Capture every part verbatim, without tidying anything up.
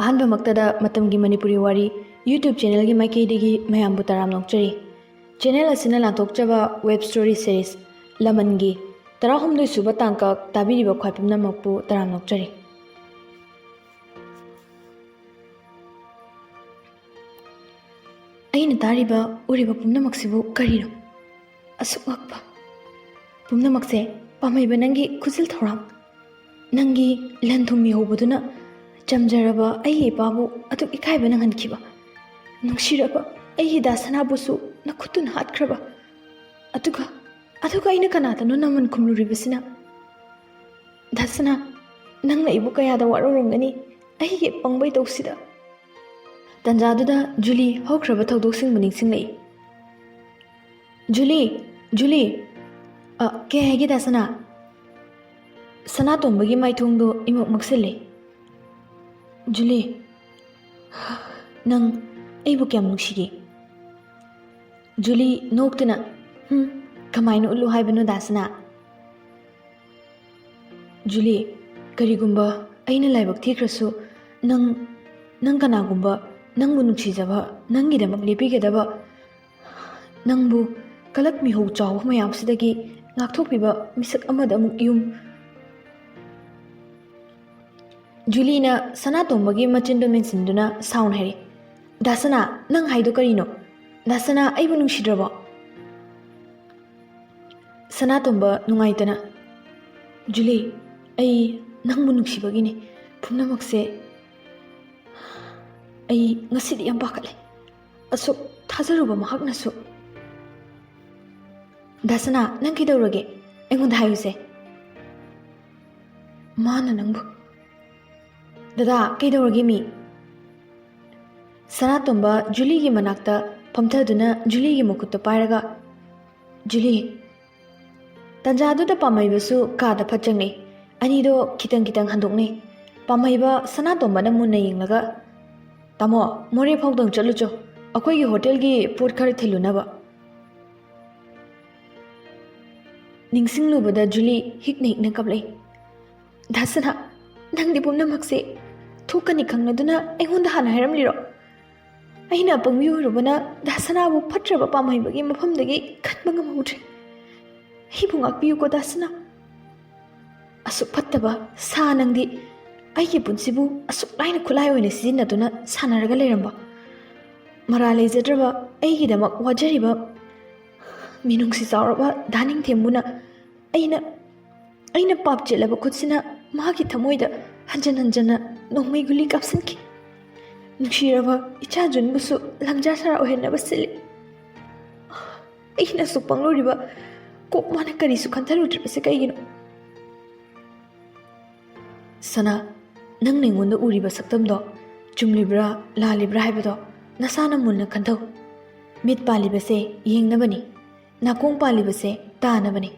ꯑꯍꯥꯟꯕꯃꯛꯇꯗ ꯃꯇꯝꯒꯤ ꯃꯅꯤꯄꯨꯔꯤ ꯋꯥꯔꯤ YouTube ꯆꯦꯅꯦꯜꯒꯤ ꯃꯥꯏꯀꯩꯗꯒꯤ ꯃꯌꯥꯝꯕꯨ ꯇꯔꯥꯝꯅ ꯑꯣꯛꯆꯔꯤ꯫ ꯆꯦꯅꯦꯜ ꯑꯁꯤꯅ ꯂꯥꯟꯊꯣꯛꯆꯕ ꯋꯦꯕ ꯁ꯭ꯇꯣꯔꯤ ꯁꯦꯔꯤꯁ ꯂꯃꯟꯒꯤ ꯇꯔꯥꯍꯨꯝꯗꯣꯏ ꯁꯨꯕ ꯇꯥꯡꯀꯛ ꯇꯥꯕꯤꯔꯤꯕ ꯈ꯭ꯋꯥꯏ ꯄꯨꯝꯅꯃꯛꯄꯨ ꯇꯔꯥꯝꯅ ꯑꯣꯛꯆꯔꯤ꯫ ꯑꯩꯅ ꯇꯥꯔꯤꯕ, ꯎꯔꯤꯕ ꯄꯨꯝꯅꯃꯛꯁꯤꯕꯨ ꯀꯔꯤꯅꯣ? ꯑꯁꯨꯛ ꯉꯛꯄ! ꯄꯨꯝꯅꯃꯛꯁꯦ ꯄꯥꯝꯍꯩꯕ ꯅꯪꯒꯤ ꯈꯨꯖꯤꯜ ꯊꯧꯔꯥꯡ, ꯅꯪꯒꯤ ꯂꯟ ꯊꯨꯝ ꯃꯤꯍꯧꯕꯗꯨꯅ ꯆꯝꯖꯔꯕ ꯑꯩꯒꯤ ꯏꯄꯥꯕꯨ ꯑꯗꯨꯛ ꯏꯀꯥꯏꯕ ꯅꯪꯍꯟꯈꯤꯕ, ꯅꯨꯡꯁꯤꯔꯕ ꯑꯩꯒꯤ ꯗꯥ ꯁꯅꯥꯕꯨꯁꯨ ꯅꯈꯨꯠꯇꯨꯅ ꯍꯥꯠꯈ꯭ꯔꯕ, ꯑꯗꯨꯒ, ꯑꯗꯨꯒ ꯑꯩꯅ ꯀꯅꯥꯗꯅꯣ ꯅꯃꯟ ꯈꯨꯝꯂꯨꯔꯤꯕꯁꯤꯅ? ꯗꯥ ꯁꯅꯥ, ꯅꯪꯅ ꯑꯩꯕꯨ ꯀꯌꯥꯗ ꯋꯥꯔꯧꯔꯝꯒꯅꯤ ꯑꯩꯒꯤ ꯄꯪꯕꯩ ꯇꯧꯁꯤꯗ꯫ ꯇꯟꯖꯥꯗꯨꯗ ꯖꯨꯂꯤ ꯍꯧꯈ꯭ꯔꯕ ꯊꯧꯗꯣꯛꯁꯤꯡꯕꯨ ꯅꯤꯡꯁꯤꯡꯂꯛꯏ꯫ "ꯖꯨꯂꯤ, ꯖꯨꯂꯤ!" "ꯑ, ꯀꯩ ꯍꯥꯏꯒꯦ, ꯗꯥ ꯁꯅꯥ?" ꯁꯅꯥꯇꯣꯝꯕꯒꯤ ꯃꯥꯏꯊꯣꯡꯗꯣ ꯏꯃꯛ ꯃꯛꯁꯤꯜꯂꯦ꯫ "ꯖꯨꯂꯤ, ꯅꯪ ꯑꯩꯕꯨ ꯀꯌꯥꯝ ꯅꯨꯡꯁꯤꯒꯦ?" ꯖꯨꯂꯤ ꯅꯣꯛꯇꯨꯅ, "ꯍꯨꯝ, ꯀꯃꯥꯏꯅ ꯎꯠꯂꯨ ꯍꯥꯏꯕꯅꯣ, ꯗꯥ ꯁꯅꯥ?" "ꯖꯨꯂꯤ, ꯀꯔꯤꯒꯨꯝꯕ ꯑꯩꯅ ꯂꯥꯏꯕꯛ ꯊꯤꯈ꯭ꯔꯁꯨ, ꯅꯪ, ꯅꯪ ꯀꯅꯥꯒꯨꯝꯕ ꯅꯪꯕꯨ ꯅꯨꯡꯁꯤꯖꯕ, ꯅꯪꯒꯤꯗꯃꯛ ꯂꯦꯞꯄꯤꯒꯗꯕ, ꯅꯪꯕꯨ ꯀꯂꯛ ꯃꯤꯍꯧ ꯆꯥꯎꯕ ꯃꯌꯥꯝꯁꯤꯗꯒꯤ ꯉꯥꯛꯊꯣꯛꯄꯤꯕ ꯃꯤꯁꯛ ꯑꯃꯗ ꯑꯃꯨꯛ ꯌꯨꯝ"꯫ ꯖꯨꯂꯤꯅ ꯁꯅꯥꯇꯣꯝꯕꯒꯤ ꯃꯆꯤꯟꯗꯨ ꯃꯦꯟꯁꯤꯟꯗꯨꯅ ꯁꯥꯎꯅ ꯍꯥꯏꯔꯤ, "ꯗꯥ ꯁꯅꯥ, ꯅꯪ ꯍꯥꯏꯗꯣ ꯀꯔꯤꯅꯣ? ꯗꯥ ꯁꯅꯥ, ꯑꯩꯕꯨ ꯅꯨꯡꯁꯤꯗ꯭ꯔꯕꯣ?" ꯁꯅꯥꯇꯣꯝꯕ ꯅꯨꯡꯉꯥꯏꯇꯅ, "ꯖꯨꯂꯤ, ꯑꯩ ꯅꯪꯕꯨ ꯅꯨꯡꯁꯤꯕꯒꯤꯅꯤ ꯄꯨꯝꯅꯃꯛꯁꯦ꯫ ꯑꯩ ꯉꯁꯤꯗꯤ ꯌꯥꯝ ꯄꯥꯈꯠꯂꯦ꯫ ꯑꯁꯨꯛ ꯊꯥꯖꯔꯨꯕ ꯃꯍꯥꯛꯅꯁꯨ"꯫ "ꯗꯥ ꯁꯅꯥ, ꯅꯪ ꯀꯩꯗꯧꯔꯒꯦ? ꯑꯩꯉꯣꯟꯗ ꯍꯥꯏꯌꯨꯁꯦ꯫ ꯃꯥꯅ ꯅꯪꯕꯨ"꯫ "ꯗꯗꯥ, ꯀꯩꯗꯧꯔꯒꯦ ꯃꯤ?" ꯁꯅꯥꯇꯣꯝꯕ ꯖꯨꯂꯤꯒꯤ ꯃꯅꯥꯛꯇ ꯐꯝꯊꯗꯨꯅ ꯖꯨꯂꯤꯒꯤ ꯃꯈꯨꯠꯇꯨ ꯄꯥꯏꯔꯒ, "ꯖꯨꯂꯤ"꯫ ꯇꯟꯖꯥꯗꯨꯗ ꯄꯥꯝꯍꯩꯕꯁꯨ ꯀꯥꯗ ꯐꯠ ꯆꯪꯂꯛꯏ꯫ ꯑꯅꯤꯗꯣ ꯈꯤꯇꯪ ꯈꯤꯇꯪ ꯍꯟꯗꯣꯛꯅꯩ꯫ ꯄꯥꯝꯍꯩꯕ ꯁꯅꯥꯇꯣꯝꯕꯅ ꯃꯨꯟꯅ ꯌꯦꯡꯂꯒ, "ꯇꯥꯃꯣ, ꯃꯣꯔꯦ ꯐꯥꯎꯗꯪ ꯆꯠꯂꯨꯆꯣ, ꯑꯩꯈꯣꯏꯒꯤ ꯍꯣꯇꯦꯜꯒꯤ ꯄꯣꯠ ꯈꯔ ꯊꯤꯜꯂꯨꯅꯕ"꯫ ꯅꯤꯡꯁꯤꯡꯂꯨꯕꯗ ꯖꯨꯂꯤ ꯍꯤꯛꯅ ꯍꯤꯛꯅ ꯀꯞꯂꯛꯏ꯫ "ꯗꯥ ꯁꯅꯥ, ꯅꯪꯗꯤ ꯄꯨꯝꯅꯃꯛꯁꯦ ꯊꯣꯛꯀꯅꯤ ꯈꯪꯂꯗꯨꯅ ꯑꯩꯉꯣꯟꯗ ꯍꯥꯟꯅ ꯍꯥꯏꯔꯝꯂꯤꯔꯣ? ꯑꯩꯅ ꯑꯄꯪꯕꯤ ꯑꯣꯏꯔꯨꯕꯅ ꯗꯥ ꯁꯅꯥꯕꯨ ꯐꯠꯇ꯭ꯔꯕ ꯄꯥꯝꯍꯩꯕꯒꯤ ꯃꯐꯝꯗꯒꯤ ꯈꯟꯕ ꯉꯝꯍꯧꯗ꯭ꯔꯦ꯫ ꯑꯩꯕꯨ ꯉꯥꯛꯄꯤꯌꯨꯀꯣ ꯗꯥ ꯁꯅꯥ꯫ ꯑꯁꯨꯛ ꯐꯠꯇꯕ ꯁꯥ ꯅꯪꯗꯤ ꯑꯩꯒꯤ ꯄꯨꯟꯁꯤꯕꯨ ꯑꯁꯨꯛ ꯂꯥꯏꯅ ꯈꯨꯠꯂꯥꯏ ꯑꯣꯏꯅ ꯁꯤꯖꯤꯟꯅꯗꯨꯅ ꯁꯥꯟꯅꯔꯒ ꯂꯩꯔꯝꯕ꯫ ꯃꯔꯥꯜ ꯂꯩꯖꯗ꯭ꯔꯕ ꯑꯩꯒꯤꯗꯃꯛ ꯋꯥꯖꯔꯤꯕ ꯃꯤꯅꯨꯡꯁꯤ ꯆꯥꯎꯔꯕ ꯗꯥ ꯅꯤꯡꯊꯦꯝꯕꯨꯅ ꯑꯩꯅ, ꯑꯩꯅ ꯄꯥꯞ ꯆꯦꯜꯂꯕ ꯈꯨꯠꯁꯤꯅ ꯃꯍꯥꯛꯀꯤ ꯊꯃꯣꯏꯗ ꯍꯟꯖꯟ ꯍꯟꯖꯟꯅ ꯅꯣꯡꯃꯩ ꯒꯨꯂꯤ ꯀꯥꯞꯁꯤꯟꯈꯤ꯫ ꯅꯨꯡꯁꯤꯔꯕ ꯏꯆꯥ ꯖꯨꯟꯕꯨꯁꯨ ꯂꯪꯖꯥ ꯁꯥꯔꯥ ꯑꯣꯏꯍꯟꯅꯕ ꯁꯤꯜꯂꯤ꯫ ꯑꯩꯅ ꯑꯁꯨꯛ ꯄꯪꯂꯨꯔꯤꯕ ꯀꯣꯛ ꯃꯥꯅ ꯀꯔꯤꯁꯨ ꯈꯟꯊꯔꯨꯗ꯭ꯔꯤꯕꯁꯦ ꯀꯩꯒꯤꯅꯣ? ꯁꯅꯥ, ꯅꯪꯅ ꯑꯩꯉꯣꯟꯗ ꯎꯔꯤꯕ ꯁꯛꯇꯝꯗꯣ ꯆꯨꯝꯂꯤꯕ꯭ꯔꯥ ꯂꯥꯜꯂꯤꯕ꯭ꯔꯥ ꯍꯥꯏꯕꯗꯣ ꯅꯁꯥꯅ ꯃꯨꯟꯅ ꯈꯟꯊꯧ꯫ ꯃꯤꯠ ꯄꯥꯜꯂꯤꯕꯁꯦ ꯌꯦꯡꯅꯕꯅꯤ, ꯅꯥꯀꯣꯡ ꯄꯥꯜꯂꯤꯕꯁꯦ ꯇꯥꯅꯕꯅꯤ,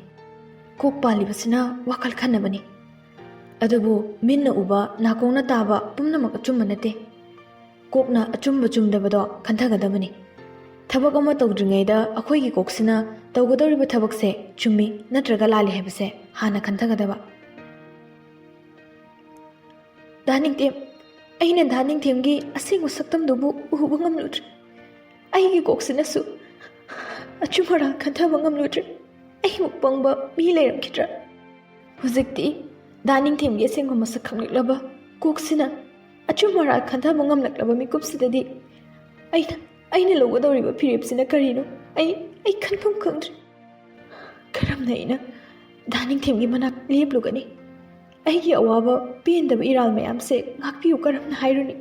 ꯀꯣꯛ ꯄꯥꯜꯂꯤꯕꯁꯤꯅ ꯋꯥꯈꯜ ꯈꯟꯅꯕꯅꯤ꯫ ꯑꯗꯨꯕꯨ ꯃꯤꯠꯅ ꯎꯕ, ꯅꯥꯀꯣꯡꯅ ꯇꯥꯕ ꯄꯨꯝꯅꯃꯛ ꯑꯆꯨꯝꯕ ꯅꯠꯇꯦ꯫ ꯀꯣꯛꯅ ꯑꯆꯨꯝꯕ ꯆꯨꯝꯗꯕꯗꯣ ꯈꯟꯊꯒꯗꯕꯅꯤ꯫ ꯊꯕꯛ ꯑꯃ ꯇꯧꯗ꯭ꯔꯤꯉꯩꯗ ꯑꯩꯈꯣꯏꯒꯤ ꯀꯣꯛꯁꯤꯅ ꯇꯧꯒꯗꯧꯔꯤꯕ ꯊꯕꯛꯁꯦ ꯆꯨꯝꯃꯤ ꯅꯠꯇ꯭ꯔꯒ ꯂꯥꯜꯂꯤ ꯍꯥꯏꯕꯁꯦ ꯍꯥꯟꯅ ꯈꯟꯊꯒꯗꯕ꯫ ꯗꯥ ꯅꯤꯡꯊꯦꯝ, ꯑꯩꯅ ꯗꯥ ꯅꯤꯡꯊꯦꯝꯒꯤ ꯑꯁꯦꯡꯕ ꯁꯛꯇꯝꯗꯨꯕꯨ ꯎꯕ ꯉꯝꯂꯨꯗ꯭ꯔꯦ꯫ ꯑꯩꯒꯤ ꯀꯣꯛꯁꯤꯅꯁꯨ ꯑꯆꯨꯝ ꯑꯔꯥꯟ ꯈꯟꯊꯕ ꯉꯝꯂꯨꯗ꯭ꯔꯦ꯫ ꯑꯩꯃꯨꯛ ꯄꯪꯕ ꯃꯤ ꯂꯩꯔꯝꯈꯤꯗ꯭ꯔꯥ? ꯍꯧꯖꯤꯛꯇꯤ ꯗꯥ ꯅꯤꯡꯊꯦꯝꯒꯤ ꯑꯁꯦꯡꯕ ꯃꯁꯛ ꯈꯪꯂꯛꯂꯕ ꯀꯣꯛꯁꯤꯅ ꯑꯆꯨꯝ ꯑꯔꯥꯟ ꯈꯟꯊꯕ ꯉꯝꯂꯛꯂꯕ ꯃꯤꯀꯨꯞꯁꯤꯗꯗꯤ ꯑꯩꯅ, ꯑꯩꯅ ꯂꯧꯒꯗꯧꯔꯤꯕ ꯐꯤꯔꯦꯞꯁꯤꯅ ꯀꯔꯤꯅꯣ? ꯑꯩ, ꯑꯩ ꯈꯟꯐꯝ ꯈꯪꯗ꯭ꯔꯦ꯫ ꯀꯔꯝꯅ ꯑꯩꯅ ꯗꯥ ꯅꯤꯡꯊꯦꯝꯒꯤ ꯃꯅꯥꯛ ꯂꯦꯞꯂꯨꯒꯅꯤ? ꯑꯩꯒꯤ ꯑꯋꯥꯕ ꯄꯦꯟꯗꯕ ꯏꯔꯥꯜ ꯃꯌꯥꯝꯁꯦ ꯉꯥꯛꯄꯤꯌꯨ ꯀꯔꯝꯅ ꯍꯥꯏꯔꯨꯅꯤ?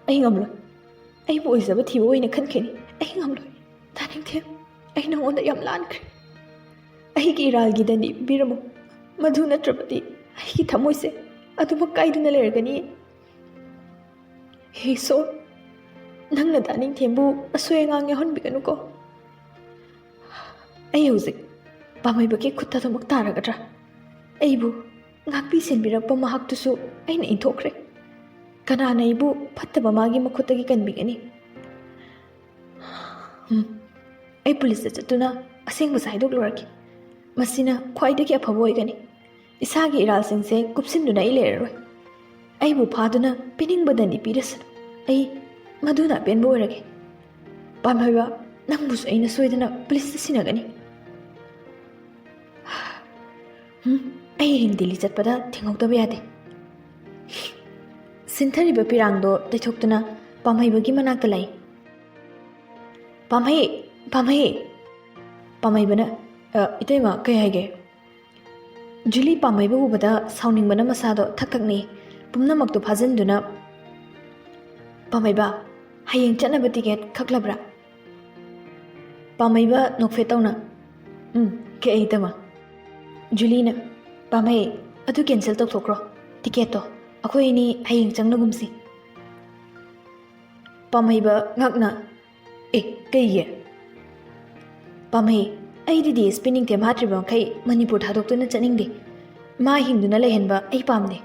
ꯑꯩ ꯉꯝꯂꯣꯏ꯫ ꯑꯩꯕꯨ ꯑꯣꯏꯖꯕ ꯊꯤꯕ ꯑꯣꯏꯅ ꯈꯟꯈꯤꯅꯤ꯫ ꯑꯩ ꯉꯝꯂꯣꯏ꯫ ꯗꯥ ꯅꯤꯡꯊꯦꯝ, ꯑꯩ ꯅꯉꯣꯟꯗ ꯌꯥꯝ ꯂꯥꯟꯈ꯭ꯔꯦ꯫ ꯑꯩꯒꯤ ꯏꯔꯥꯜꯒꯤ ꯗꯟꯗꯤ ꯄꯤꯕꯤꯔꯝꯃꯨ꯫ ꯃꯗꯨ ꯅꯠꯇ꯭ꯔꯕꯗꯤ ꯑꯩꯒꯤ ꯊꯃꯣꯏꯁꯦ ꯑꯗꯨꯃꯛ ꯀꯥꯏꯗꯨꯅ ꯂꯩꯔꯒꯅꯤ꯫ ꯍꯦ ꯏꯁꯣꯔ, ꯅꯪꯅ ꯗꯥ ꯅꯤꯡꯊꯦꯝꯕꯨ ꯑꯁꯣꯏ ꯑꯉꯥꯡ ꯌꯥꯎꯍꯟꯕꯤꯒꯅꯨꯀꯣ꯫ ꯑꯩ ꯍꯧꯖꯤꯛ ꯄꯥꯝꯍꯩꯕꯒꯤ ꯈꯨꯠꯇ ꯑꯗꯨꯃꯛ ꯇꯥꯔꯒꯗ꯭ꯔꯥ? ꯑꯩꯕꯨ ꯉꯥꯛꯄꯤ ꯁꯦꯟꯕꯤꯔꯛꯄ ꯃꯍꯥꯛꯇꯨꯁꯨ ꯑꯩꯅ ꯏꯟꯊꯣꯛꯈ꯭ꯔꯦ꯫ ꯀꯅꯥꯅ ꯑꯩꯕꯨ ꯐꯠꯇꯕ ꯃꯥꯒꯤ ꯃꯈꯨꯠꯇꯒꯤ ꯀꯟꯕꯤꯒꯅꯤ? ꯎꯝ, ꯑꯩ ꯄꯨꯂꯤꯁꯇ ꯆꯠꯇꯨꯅ ꯑꯁꯦꯡꯕꯁꯦ ꯍꯥꯏꯗꯣꯛꯂꯨꯔꯒꯦ꯫ ꯃꯁꯤꯅ ꯈ꯭ꯋꯥꯏꯗꯒꯤ ꯑꯐꯕ ꯑꯣꯏꯒꯅꯤ꯫ ꯏꯁꯥꯒꯤ ꯏꯔꯥꯜꯁꯤꯡꯁꯦ ꯀꯨꯞꯁꯤꯟꯗꯨꯅ ꯑꯩ ꯂꯩꯔꯔꯣꯏ꯫ ꯑꯩꯕꯨ ꯐꯥꯗꯨꯅ ꯄꯤꯅꯤꯡꯕꯗꯅꯤ ꯄꯤꯔꯁꯅꯨ꯫ ꯑꯩ ꯃꯗꯨꯅ ꯑꯄꯦꯟꯕ ꯑꯣꯏꯔꯒꯦ꯫ ꯄꯥꯝꯍꯩꯕ, ꯅꯪꯕꯨꯁꯨ ꯑꯩꯅ ꯁꯣꯏꯗꯅ ꯄꯨꯂꯤꯁꯇ ꯁꯤꯟꯅꯒꯅꯤ꯫ ꯍꯨꯝ, ꯑꯩ ꯍꯌꯦꯡ ꯗꯤꯜꯂꯤ ꯆꯠꯄꯗ ꯊꯦꯡꯍꯧꯗꯕ ꯌꯥꯗꯦ꯫ ꯁꯤꯟꯊꯔꯤꯕ ꯄꯤꯔꯥꯡꯗꯣ ꯇꯩꯊꯣꯛꯇꯨꯅ ꯄꯥꯝꯍꯩꯕꯒꯤ ꯃꯅꯥꯛꯇ ꯂꯥꯛꯏ꯫ "ꯄꯥꯝꯍꯩ! ꯄꯥꯝꯍꯩ!" ꯄꯥꯝꯍꯩꯕꯅ, "ꯑ, ꯏꯇꯩꯃ, ꯀꯩ ꯍꯥꯏꯒꯦ?" ꯖꯨꯂꯤ ꯄꯥꯝꯍꯩꯕ ꯎꯕꯗ ꯁꯥꯎꯅꯤꯡꯕꯅ ꯃꯁꯥꯗꯣ ꯊꯛ ꯊꯛ ꯅꯤꯛꯏ꯫ ꯄꯨꯝꯅꯃꯛꯇꯨ ꯐꯥꯖꯤꯟꯗꯨꯅ, "ꯄꯥꯝꯍꯩꯕ, ꯍꯌꯦꯡ ꯆꯠꯅꯕ ꯇꯤꯀꯦꯠ ꯀꯛꯂꯕ꯭ꯔꯥ?" ꯄꯥꯝꯍꯩꯕ ꯅꯣꯛꯐꯦꯠ ꯇꯧꯅ, "ꯎꯝ, ꯀꯛꯑꯦ ꯏꯇꯩꯃ꯫" ꯖꯨꯂꯤꯅ, "ꯄꯥꯝꯍꯩ, ꯑꯗꯨ ꯀꯦꯟꯁꯦꯜ ꯇꯧꯊꯣꯛꯈ꯭ꯔꯣ꯫ ꯇꯤꯀꯦꯠꯇꯣ ꯑꯩꯈꯣꯏ ꯑꯅꯤ ꯍꯌꯦꯡ ꯆꯪꯅꯒꯨꯝꯁꯤ꯫" ꯄꯥꯝꯍꯩꯕ ꯉꯛꯅ, "ꯑꯦ, ꯀꯩꯒꯤ?" ꯄꯥꯝꯍꯩ, "ꯑꯩꯗꯤ ꯗꯤ ꯑꯦꯁ ꯄꯤ ꯅꯤꯡꯊꯦꯝ ꯍꯥꯠꯇ꯭ꯔꯤꯕ ꯃꯈꯩ ꯃꯅꯤꯄꯨꯔ ꯊꯥꯗꯣꯛꯇꯨꯅ ꯆꯠꯅꯤꯡꯗꯦ꯫ ꯃꯥ ꯍꯤꯡꯗꯨꯅ ꯂꯩꯍꯟꯕ ꯑꯩ ꯄꯥꯝꯗꯦ꯫"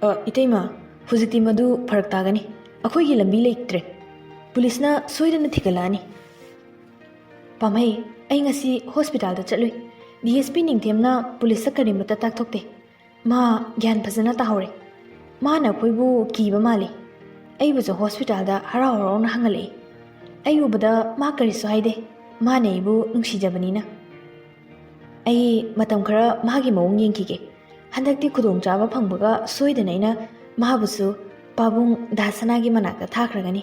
"ꯑ, ꯏꯇꯩꯃ, ꯍꯧꯖꯤꯛꯇꯤ ꯃꯗꯨ ꯐꯔꯛ ꯇꯥꯒꯅꯤ꯫ ꯑꯩꯈꯣꯏꯒꯤ ꯂꯝꯕꯤ ꯂꯩꯇ꯭ꯔꯦ꯫ ꯄꯨꯂꯤꯁꯅ ꯁꯣꯏꯗꯅ ꯊꯤꯒꯠꯂꯛꯑꯅꯤ꯫" ꯄꯥꯝꯍꯩ, "ꯑꯩ ꯉꯁꯤ ꯍꯣꯁꯄꯤꯇꯥꯜꯗ ꯆꯠꯂꯨꯏ꯫ ꯗꯤ ꯑꯦꯁ ꯄꯤ ꯅꯤꯡꯊꯦꯝꯅ ꯄꯨꯂꯤꯁꯇ ꯀꯔꯤꯃꯠꯇ ꯇꯥꯛꯊꯣꯛꯇꯦ꯫ ꯃꯥ ꯒ꯭ꯌꯥꯟ ꯐꯖꯅ ꯇꯥꯍꯧꯔꯦ꯫ ꯃꯥꯅ ꯑꯩꯈꯣꯏꯕꯨ ꯀꯤꯕ ꯃꯥꯜꯂꯤ꯫ ꯑꯩꯕꯨꯁꯨ ꯍꯣꯁꯄꯤꯇꯥꯜꯗ ꯍꯔꯥꯎ ꯍꯔꯥꯎꯅ ꯍꯪꯍꯜꯂꯛꯏ꯫ ꯑꯩ ꯎꯕꯗ ꯃꯥ ꯀꯔꯤꯁꯨ ꯍꯥꯏꯗꯦ꯫ ꯃꯥꯅ ꯑꯩꯕꯨ ꯅꯨꯡꯁꯤꯖꯕꯅꯤꯅ꯫ ꯑꯩ ꯃꯇꯝ ꯈꯔ ꯃꯥꯒꯤ ꯃꯑꯣꯡ ꯌꯦꯡꯈꯤꯒꯦ꯫ ꯍꯟꯗꯛꯇꯤ ꯈꯨꯗꯣꯡꯆꯥꯕ ꯐꯪꯕꯒ ꯁꯣꯏꯗꯅ ꯑꯩꯅ ꯃꯥꯕꯨꯁꯨ ꯄꯥꯕꯨꯡ ꯗꯥ ꯁꯅꯥꯒꯤ ꯃꯅꯥꯛꯇ ꯊꯥꯈ꯭ꯔꯒꯅꯤ꯫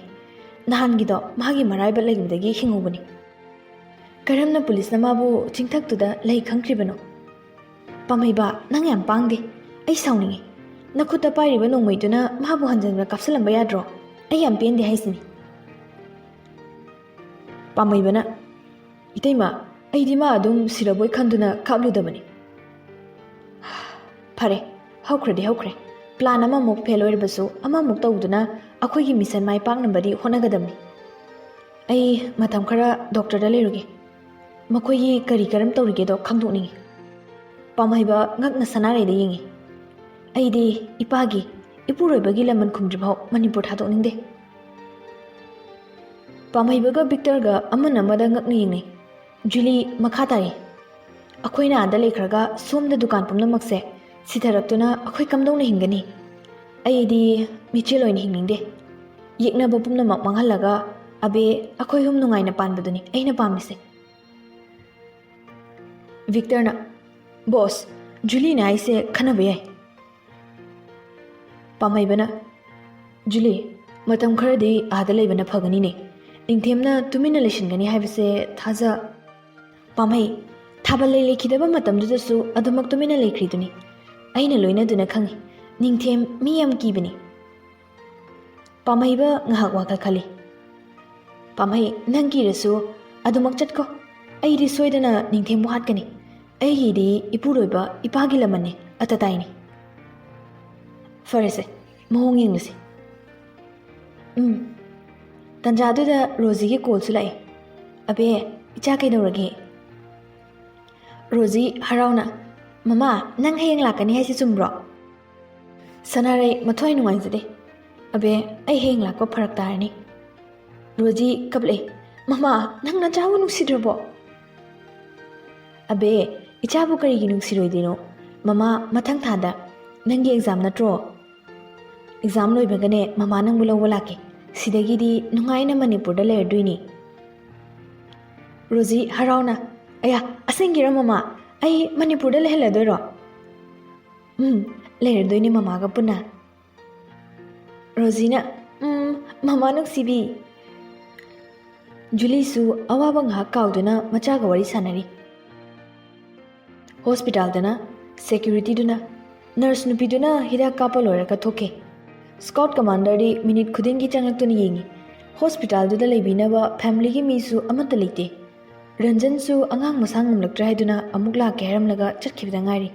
ꯅꯍꯥꯟꯒꯤꯗꯣ ꯃꯥꯒꯤ ꯃꯔꯥꯏꯕꯛ ꯂꯩꯕꯗꯒꯤ ꯍꯤꯡꯍꯧꯕꯅꯤ꯫ ꯀꯔꯝꯅ ꯄꯨꯂꯤꯁꯅ ꯃꯥꯕꯨ ꯆꯤꯡꯊꯛꯇꯨꯗ ꯂꯩ ꯈꯪꯈ꯭ꯔꯤꯕꯅꯣ?" "ꯄꯥꯝꯍꯩꯕ, ꯅꯪ ꯌꯥꯝ ꯄꯥꯡꯗꯦ꯫ ꯑꯩ ꯁꯥꯎꯅꯤꯡꯉꯤ꯫ ꯅꯈꯨꯠꯇ ꯄꯥꯏꯔꯤꯕ ꯅꯣꯡꯃꯩꯗꯨꯅ ꯃꯥꯕꯨ ꯍꯟꯖꯟꯅ ꯀꯥꯞꯁꯤꯜꯂꯝꯕ ꯌꯥꯗ꯭ꯔꯣ? ꯑꯩ ꯌꯥꯝ ꯄꯦꯟꯗꯦ ꯍꯥꯏꯁꯤꯅꯤ꯫" ꯄꯥꯝꯍꯩꯕꯅ, "ꯏꯇꯩꯃ, ꯑꯩꯗꯤ ꯃꯥ ꯑꯗꯨꯝ ꯁꯤꯔꯕꯣꯏ ꯈꯟꯗꯨꯅ ꯀꯥꯞꯂꯨꯗꯕꯅꯤ꯫" "ꯐꯔꯦ, ꯍꯧꯈ꯭ꯔꯗꯤ ꯍꯧꯈ꯭ꯔꯦ꯫ ꯄ꯭ꯂꯥꯟ ꯑꯃꯃꯨꯛ ꯐꯦꯜ ꯑꯣꯏꯔꯕꯁꯨ ꯑꯃꯃꯨꯛ ꯇꯧꯗꯨꯅ ꯑꯩꯈꯣꯏꯒꯤ ꯃꯤꯁꯟ ꯃꯥꯏ ꯄꯥꯛꯅꯕꯗꯤ ꯍꯣꯠꯅꯒꯗꯕꯅꯤ꯫ ꯑꯩ ꯃꯇꯝ ꯈꯔ ꯗꯣꯛꯇꯔꯗ ꯂꯩꯔꯨꯒꯦ꯫ ꯃꯈꯣꯏꯒꯤ ꯀꯔꯤ ꯀꯔꯝ ꯇꯧꯔꯤꯒꯦꯗꯣ ꯈꯪꯗꯣꯛꯅꯤꯡꯉꯤ꯫" ꯄꯥꯝꯍꯩꯕ ꯉꯛꯅ ꯁꯅꯥꯔꯩꯗ ꯌꯦꯡꯉꯤ꯫ "ꯑꯩꯗꯤ ꯏꯄꯥꯒꯤ, ꯏꯄꯨꯔꯣꯏꯕꯒꯤ ꯂꯃꯟ ꯈꯨꯝꯗ꯭ꯔꯤꯐꯥꯎ ꯃꯅꯤꯄꯨꯔ ꯊꯥꯗꯣꯛꯅꯤꯡꯗꯦ꯫" ꯄꯥꯝꯍꯩꯕꯒ ꯚꯤꯛꯇꯔꯒ ꯑꯃꯅ ꯑꯃꯗ ꯉꯛꯅ ꯌꯦꯡꯅꯩ꯫ ꯖꯨꯂꯤ ꯃꯈꯥ ꯇꯥꯔꯤ, "ꯑꯩꯈꯣꯏꯅ ꯑꯥꯗ ꯂꯩꯈ꯭ꯔꯒ ꯁꯣꯝꯗ ꯗꯨꯀꯥꯟ ꯄꯨꯝꯅꯃꯛꯁꯦ ꯁꯤꯊꯔꯛꯇꯨꯅ ꯑꯩꯈꯣꯏ ꯀꯝꯗꯧꯅ ꯍꯤꯡꯒꯅꯤ? ꯑꯩꯗꯤ ꯃꯤꯆꯦꯜ ꯑꯣꯏꯅ ꯍꯤꯡꯅꯤꯡꯗꯦ꯫ ꯌꯦꯛꯅꯕ ꯄꯨꯝꯅꯃꯛ ꯃꯥꯡꯍꯜꯂꯒ ꯑꯕꯦ ꯑꯩꯈꯣꯏ ꯑꯍꯨꯝ ꯅꯨꯡꯉꯥꯏꯅ ꯄꯥꯟꯕꯗꯨꯅꯤ ꯑꯩꯅ ꯄꯥꯝꯃꯤꯁꯦ꯫ ꯚꯤꯛꯇꯔꯅ, "ꯕꯣꯁ, ꯖꯨꯂꯤꯅ ꯍꯥꯏꯁꯦ ꯈꯟꯅꯕ ꯌꯥꯏ꯫" ꯄꯥꯝꯍꯩꯕꯅ, "ꯖꯨꯂꯤ, ꯃꯇꯝ ꯈꯔꯗꯤ ꯑꯥꯗ ꯂꯩꯕꯅ ꯐꯒꯅꯤꯅꯦ꯫ ꯅꯤꯡꯊꯦꯝꯅ ꯇꯨꯃꯤꯟꯅ ꯂꯩꯁꯤꯟꯒꯅꯤ ꯍꯥꯏꯕꯁꯦ ꯊꯥꯖ-" ꯄꯥꯝꯍꯩ, "ꯊꯥꯕꯜ ꯂꯩ ꯂꯩꯈꯤꯗꯕ ꯃꯇꯝꯗꯨꯗꯁꯨ ꯑꯗꯨꯃꯛ ꯇꯨꯃꯤꯟꯅ ꯂꯩꯈ꯭ꯔꯤꯗꯨꯅꯤ꯫ ꯑꯩꯅ ꯂꯣꯏꯅꯗꯨꯅ ꯈꯪꯏ꯫ ꯅꯤꯡꯊꯦꯝ ꯃꯤ ꯌꯥꯝ ꯀꯤꯕꯅꯤ꯫" ꯄꯥꯝꯍꯩꯕ ꯉꯥꯏꯍꯥꯛ ꯋꯥꯈꯜ ꯈꯜꯂꯤ꯫ "ꯄꯥꯝꯍꯩ, ꯅꯪ ꯀꯤꯔꯁꯨ ꯑꯗꯨꯃꯛ ꯆꯠꯀꯣ꯫ ꯑꯩꯗꯤ ꯁꯣꯏꯗꯅ ꯅꯤꯡꯊꯦꯝꯕꯨ ꯍꯥꯠꯀꯅꯤ꯫ ꯑꯩꯒꯤꯗꯤ ꯏꯄꯨꯔꯣꯏꯕ ꯏꯄꯥꯒꯤ ꯂꯃꯟꯅꯤ, ꯑꯇꯇꯥꯏꯅꯤ꯫" "ꯐꯔꯦꯁꯦ, ꯃꯑꯣꯡ ꯌꯦꯡꯂꯁꯤ꯫" ꯎꯝ꯫ ꯇꯟꯖꯥꯗꯨꯗ ꯔꯣꯖꯤꯒꯤ ꯀꯣꯜꯁꯨ ꯂꯥꯛꯑꯦ꯫ "ꯑꯕꯦ, ꯏꯆꯥ ꯀꯩꯗꯧꯔꯒꯦ?" ꯔꯣꯖꯤ ꯍꯔꯥꯎꯅ, "ꯃꯃꯥ, ꯅꯪ ꯍꯌꯦꯡ ꯂꯥꯛꯀꯅꯤ ꯍꯥꯏꯁꯤ ꯆꯨꯝꯕ꯭ꯔꯣ?" ꯁꯅꯥꯔꯩ ꯃꯊ꯭ꯋꯥꯏ ꯅꯨꯡꯉꯥꯏꯖꯗꯦ꯫ "ꯑꯕꯦ, ꯑꯩ ꯍꯌꯦꯡ ꯂꯥꯛꯄ ꯐꯔꯛ ꯇꯥꯔꯅꯤ꯫" ꯔꯣꯖꯤ ꯀꯞꯂꯛꯏ꯫ "ꯃꯃꯥ, ꯅꯪ ꯅꯆꯥꯕꯨ ꯅꯨꯡꯁꯤꯗ꯭ꯔꯕꯣ?" "ꯑꯕꯦ, ꯏꯆꯥꯕꯨ ꯀꯔꯤꯒꯤ ꯅꯨꯡꯁꯤꯔꯣꯏꯗꯣꯏꯅꯣ? ꯃꯃꯥ, ꯃꯊꯪ ꯊꯥꯗ ꯅꯪꯒꯤ ꯑꯦꯛꯖꯥꯝ ꯅꯠꯇ꯭ꯔꯣ? ꯑꯦꯛꯖꯥꯝ ꯂꯣꯏꯕꯒꯅꯦ ꯃꯃꯥ ꯅꯪꯕꯨ ꯂꯧꯕ ꯂꯥꯛꯀꯦ꯫ ꯁꯤꯗꯒꯤꯗꯤ ꯅꯨꯡꯉꯥꯏꯅ ꯃꯅꯤꯄꯨꯔꯗ ꯂꯩꯔꯗꯣꯏꯅꯤ꯫" ꯔꯣꯖꯤ ꯍꯔꯥꯎꯅ, "ꯑꯌꯥ, ꯑꯁꯦꯡꯒꯤꯔꯣ ꯃꯃꯥ? ꯑꯩ ꯃꯅꯤꯄꯨꯔꯗ ꯂꯩꯍꯜꯂꯗꯣꯏꯔꯣ?" "ꯎꯝ, ꯂꯩꯔꯗꯣꯏꯅꯤ ꯃꯃꯥꯒ ꯄꯨꯟꯅ꯫" ꯔꯣꯖꯤꯅ, "ꯎꯝ, ꯃꯃꯥ ꯅꯨꯡꯁꯤꯕꯤ꯫" ꯖꯨꯂꯤꯁꯨ ꯑꯋꯥꯕ ꯉꯥꯏꯍꯥꯛ ꯀꯥꯎꯗꯨꯅ ꯃꯆꯥꯒ ꯋꯥꯔꯤ ꯁꯥꯟꯅꯔꯤ꯫ ꯍꯣꯁꯄꯤꯇꯥꯜꯗꯅ ꯁꯦꯀ꯭ꯌꯨꯔꯤꯇꯤꯗꯨꯅ, ꯅꯔꯁ ꯅꯨꯄꯤꯗꯨꯅ ꯍꯤꯗꯥꯛ ꯀꯥꯞꯄ ꯂꯣꯏꯔꯒ ꯊꯣꯛꯈꯤ꯫ ꯁ꯭ꯀꯥꯎꯠ ꯀꯃꯥꯟꯗꯔꯗꯤ ꯃꯤꯅꯤꯠ ꯈꯨꯗꯤꯡꯒꯤ ꯆꯪꯂꯛꯇꯨꯅ ꯌꯦꯡꯉꯤ꯫ ꯍꯣꯁꯄꯤꯇꯥꯜꯗꯨꯗ ꯂꯩꯕꯤꯅꯕ ꯐꯦꯃꯤꯂꯤꯒꯤ ꯃꯤꯁꯨ ꯑꯃꯠꯇ ꯂꯩꯇꯦ꯫ ꯔꯟꯖꯟꯁꯨ ꯑꯉꯥꯡ ꯃꯁꯥ ꯉꯝꯂꯛꯇ꯭ꯔꯦ ꯍꯥꯏꯗꯨꯅ ꯑꯃꯨꯛ ꯂꯥꯛꯀꯦ ꯍꯥꯏꯔꯝꯂꯒ ꯆꯠꯈꯤꯕꯗ ꯉꯥꯏꯔꯤ꯫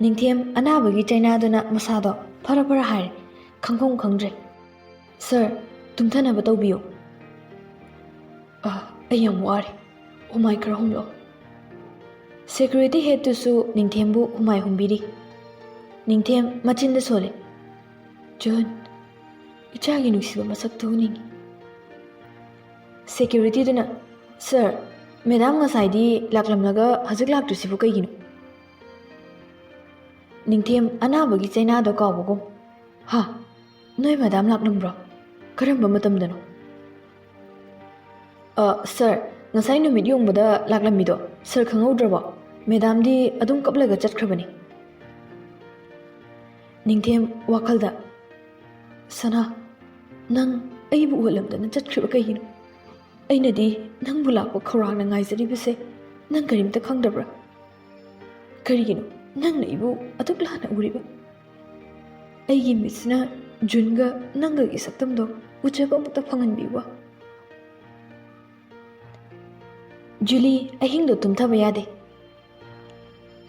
ꯅꯤꯡꯊꯦꯝ ꯑꯅꯥꯕꯒꯤ ꯆꯩꯅꯥꯗꯨꯅ ꯃꯁꯥꯗꯣ ꯐꯔ ꯐꯔ ꯍꯥꯏꯔꯦ꯫ ꯈꯪꯐꯝ ꯈꯪꯗ꯭ꯔꯦ꯫ "ꯁꯥꯔ, ꯇꯨꯝꯊꯅꯕ ꯇꯧꯕꯤꯌꯨ꯫" "ꯑ, ꯑꯩ ꯌꯥꯝ ꯋꯥꯔꯦ꯫ ꯍꯨꯃꯥꯏ ꯈꯔ ꯍꯨꯝꯂꯛꯑꯣ꯫" ꯁꯦꯀ꯭ꯌꯨꯔꯤꯇꯤ ꯍꯦꯗꯇꯨꯁꯨ ꯅꯤꯡꯊꯦꯝꯕꯨ ꯍꯨꯃꯥꯏ ꯍꯨꯝꯕꯤꯔꯤ꯫ ꯅꯤꯡꯊꯦꯝ ꯃꯆꯤꯟꯗ ꯁꯣꯜꯂꯤ, "ꯖꯣꯟ, ꯏꯆꯥꯒꯤ ꯅꯨꯡꯁꯤꯕ ꯃꯁꯛꯇꯨ ꯎꯅꯤꯡꯉꯤ꯫" ꯁꯦꯀ꯭ꯌꯨꯔꯤꯇꯤꯗꯨꯅ, "ꯁꯥꯔ, ꯃꯦꯗꯥꯝ ꯉꯁꯥꯏꯗꯤ ꯂꯥꯛꯂꯝꯂꯒ ꯍꯧꯖꯤꯛ ꯂꯥꯛꯇ꯭ꯔꯤꯁꯤꯕꯨ ꯀꯩꯒꯤꯅꯣ?" ꯅꯤꯡꯊꯦꯝ ꯑꯅꯥꯕꯒꯤ ꯆꯩꯅꯥꯗꯣ ꯀꯥꯎꯕꯒꯨꯝ꯫ "ꯍꯥ? ꯅꯣꯏ ꯃꯦꯗꯥꯝ ꯂꯥꯛꯂꯝꯕ꯭ꯔꯣ? ꯀꯔꯝꯕ ꯃꯇꯝꯗꯅꯣ?" "ꯑ, ꯁꯥꯔ, ꯉꯁꯥꯏ ꯅꯨꯃꯤꯠ ꯌꯣꯡꯕꯗ ꯂꯥꯛꯂꯝꯃꯤꯗꯣ ꯁꯥꯔ ꯈꯪꯍꯧꯗ꯭ꯔꯕꯣ? ꯃꯦꯗꯥꯝꯗꯤ ꯑꯗꯨꯝ ꯀꯞꯂꯒ ꯆꯠꯈ꯭ꯔꯕꯅꯤ꯫" ꯅꯤꯡꯊꯦꯝ ꯋꯥꯈꯜꯗ, "ꯁꯅꯥ, ꯅꯪ ꯑꯩꯕꯨ ꯎꯍꯜꯂꯝꯗꯅ ꯆꯠꯈ꯭ꯔꯤꯕ ꯀꯩꯒꯤꯅꯣ? ꯑꯩꯅꯗꯤ ꯅꯪꯕꯨ ꯂꯥꯛꯄ ꯈꯧꯔꯥꯡꯅ ꯉꯥꯏꯖꯔꯤꯕꯁꯦ ꯅꯪ ꯀꯔꯤꯝꯇ ꯈꯪꯗꯕ꯭ꯔꯥ? ꯀꯔꯤꯒꯤꯅꯣ ꯅꯪꯅ ꯑꯩꯕꯨ ꯑꯗꯨꯛ ꯂꯥꯟꯅ ꯎꯔꯤꯕ? ꯑꯩꯒꯤ ꯃꯤꯠꯁꯤꯅ ꯖꯨꯟꯒ ꯅꯪꯒꯒꯤ ꯁꯛꯇꯝꯗꯣ ꯎꯖꯕ ꯑꯃꯨꯛꯇ ꯐꯪꯍꯟꯕꯤꯌꯨꯕ꯫" ꯖꯨꯂꯤ ꯑꯍꯤꯡꯗꯣ ꯇꯨꯝꯊꯕ ꯌꯥꯗꯦ꯫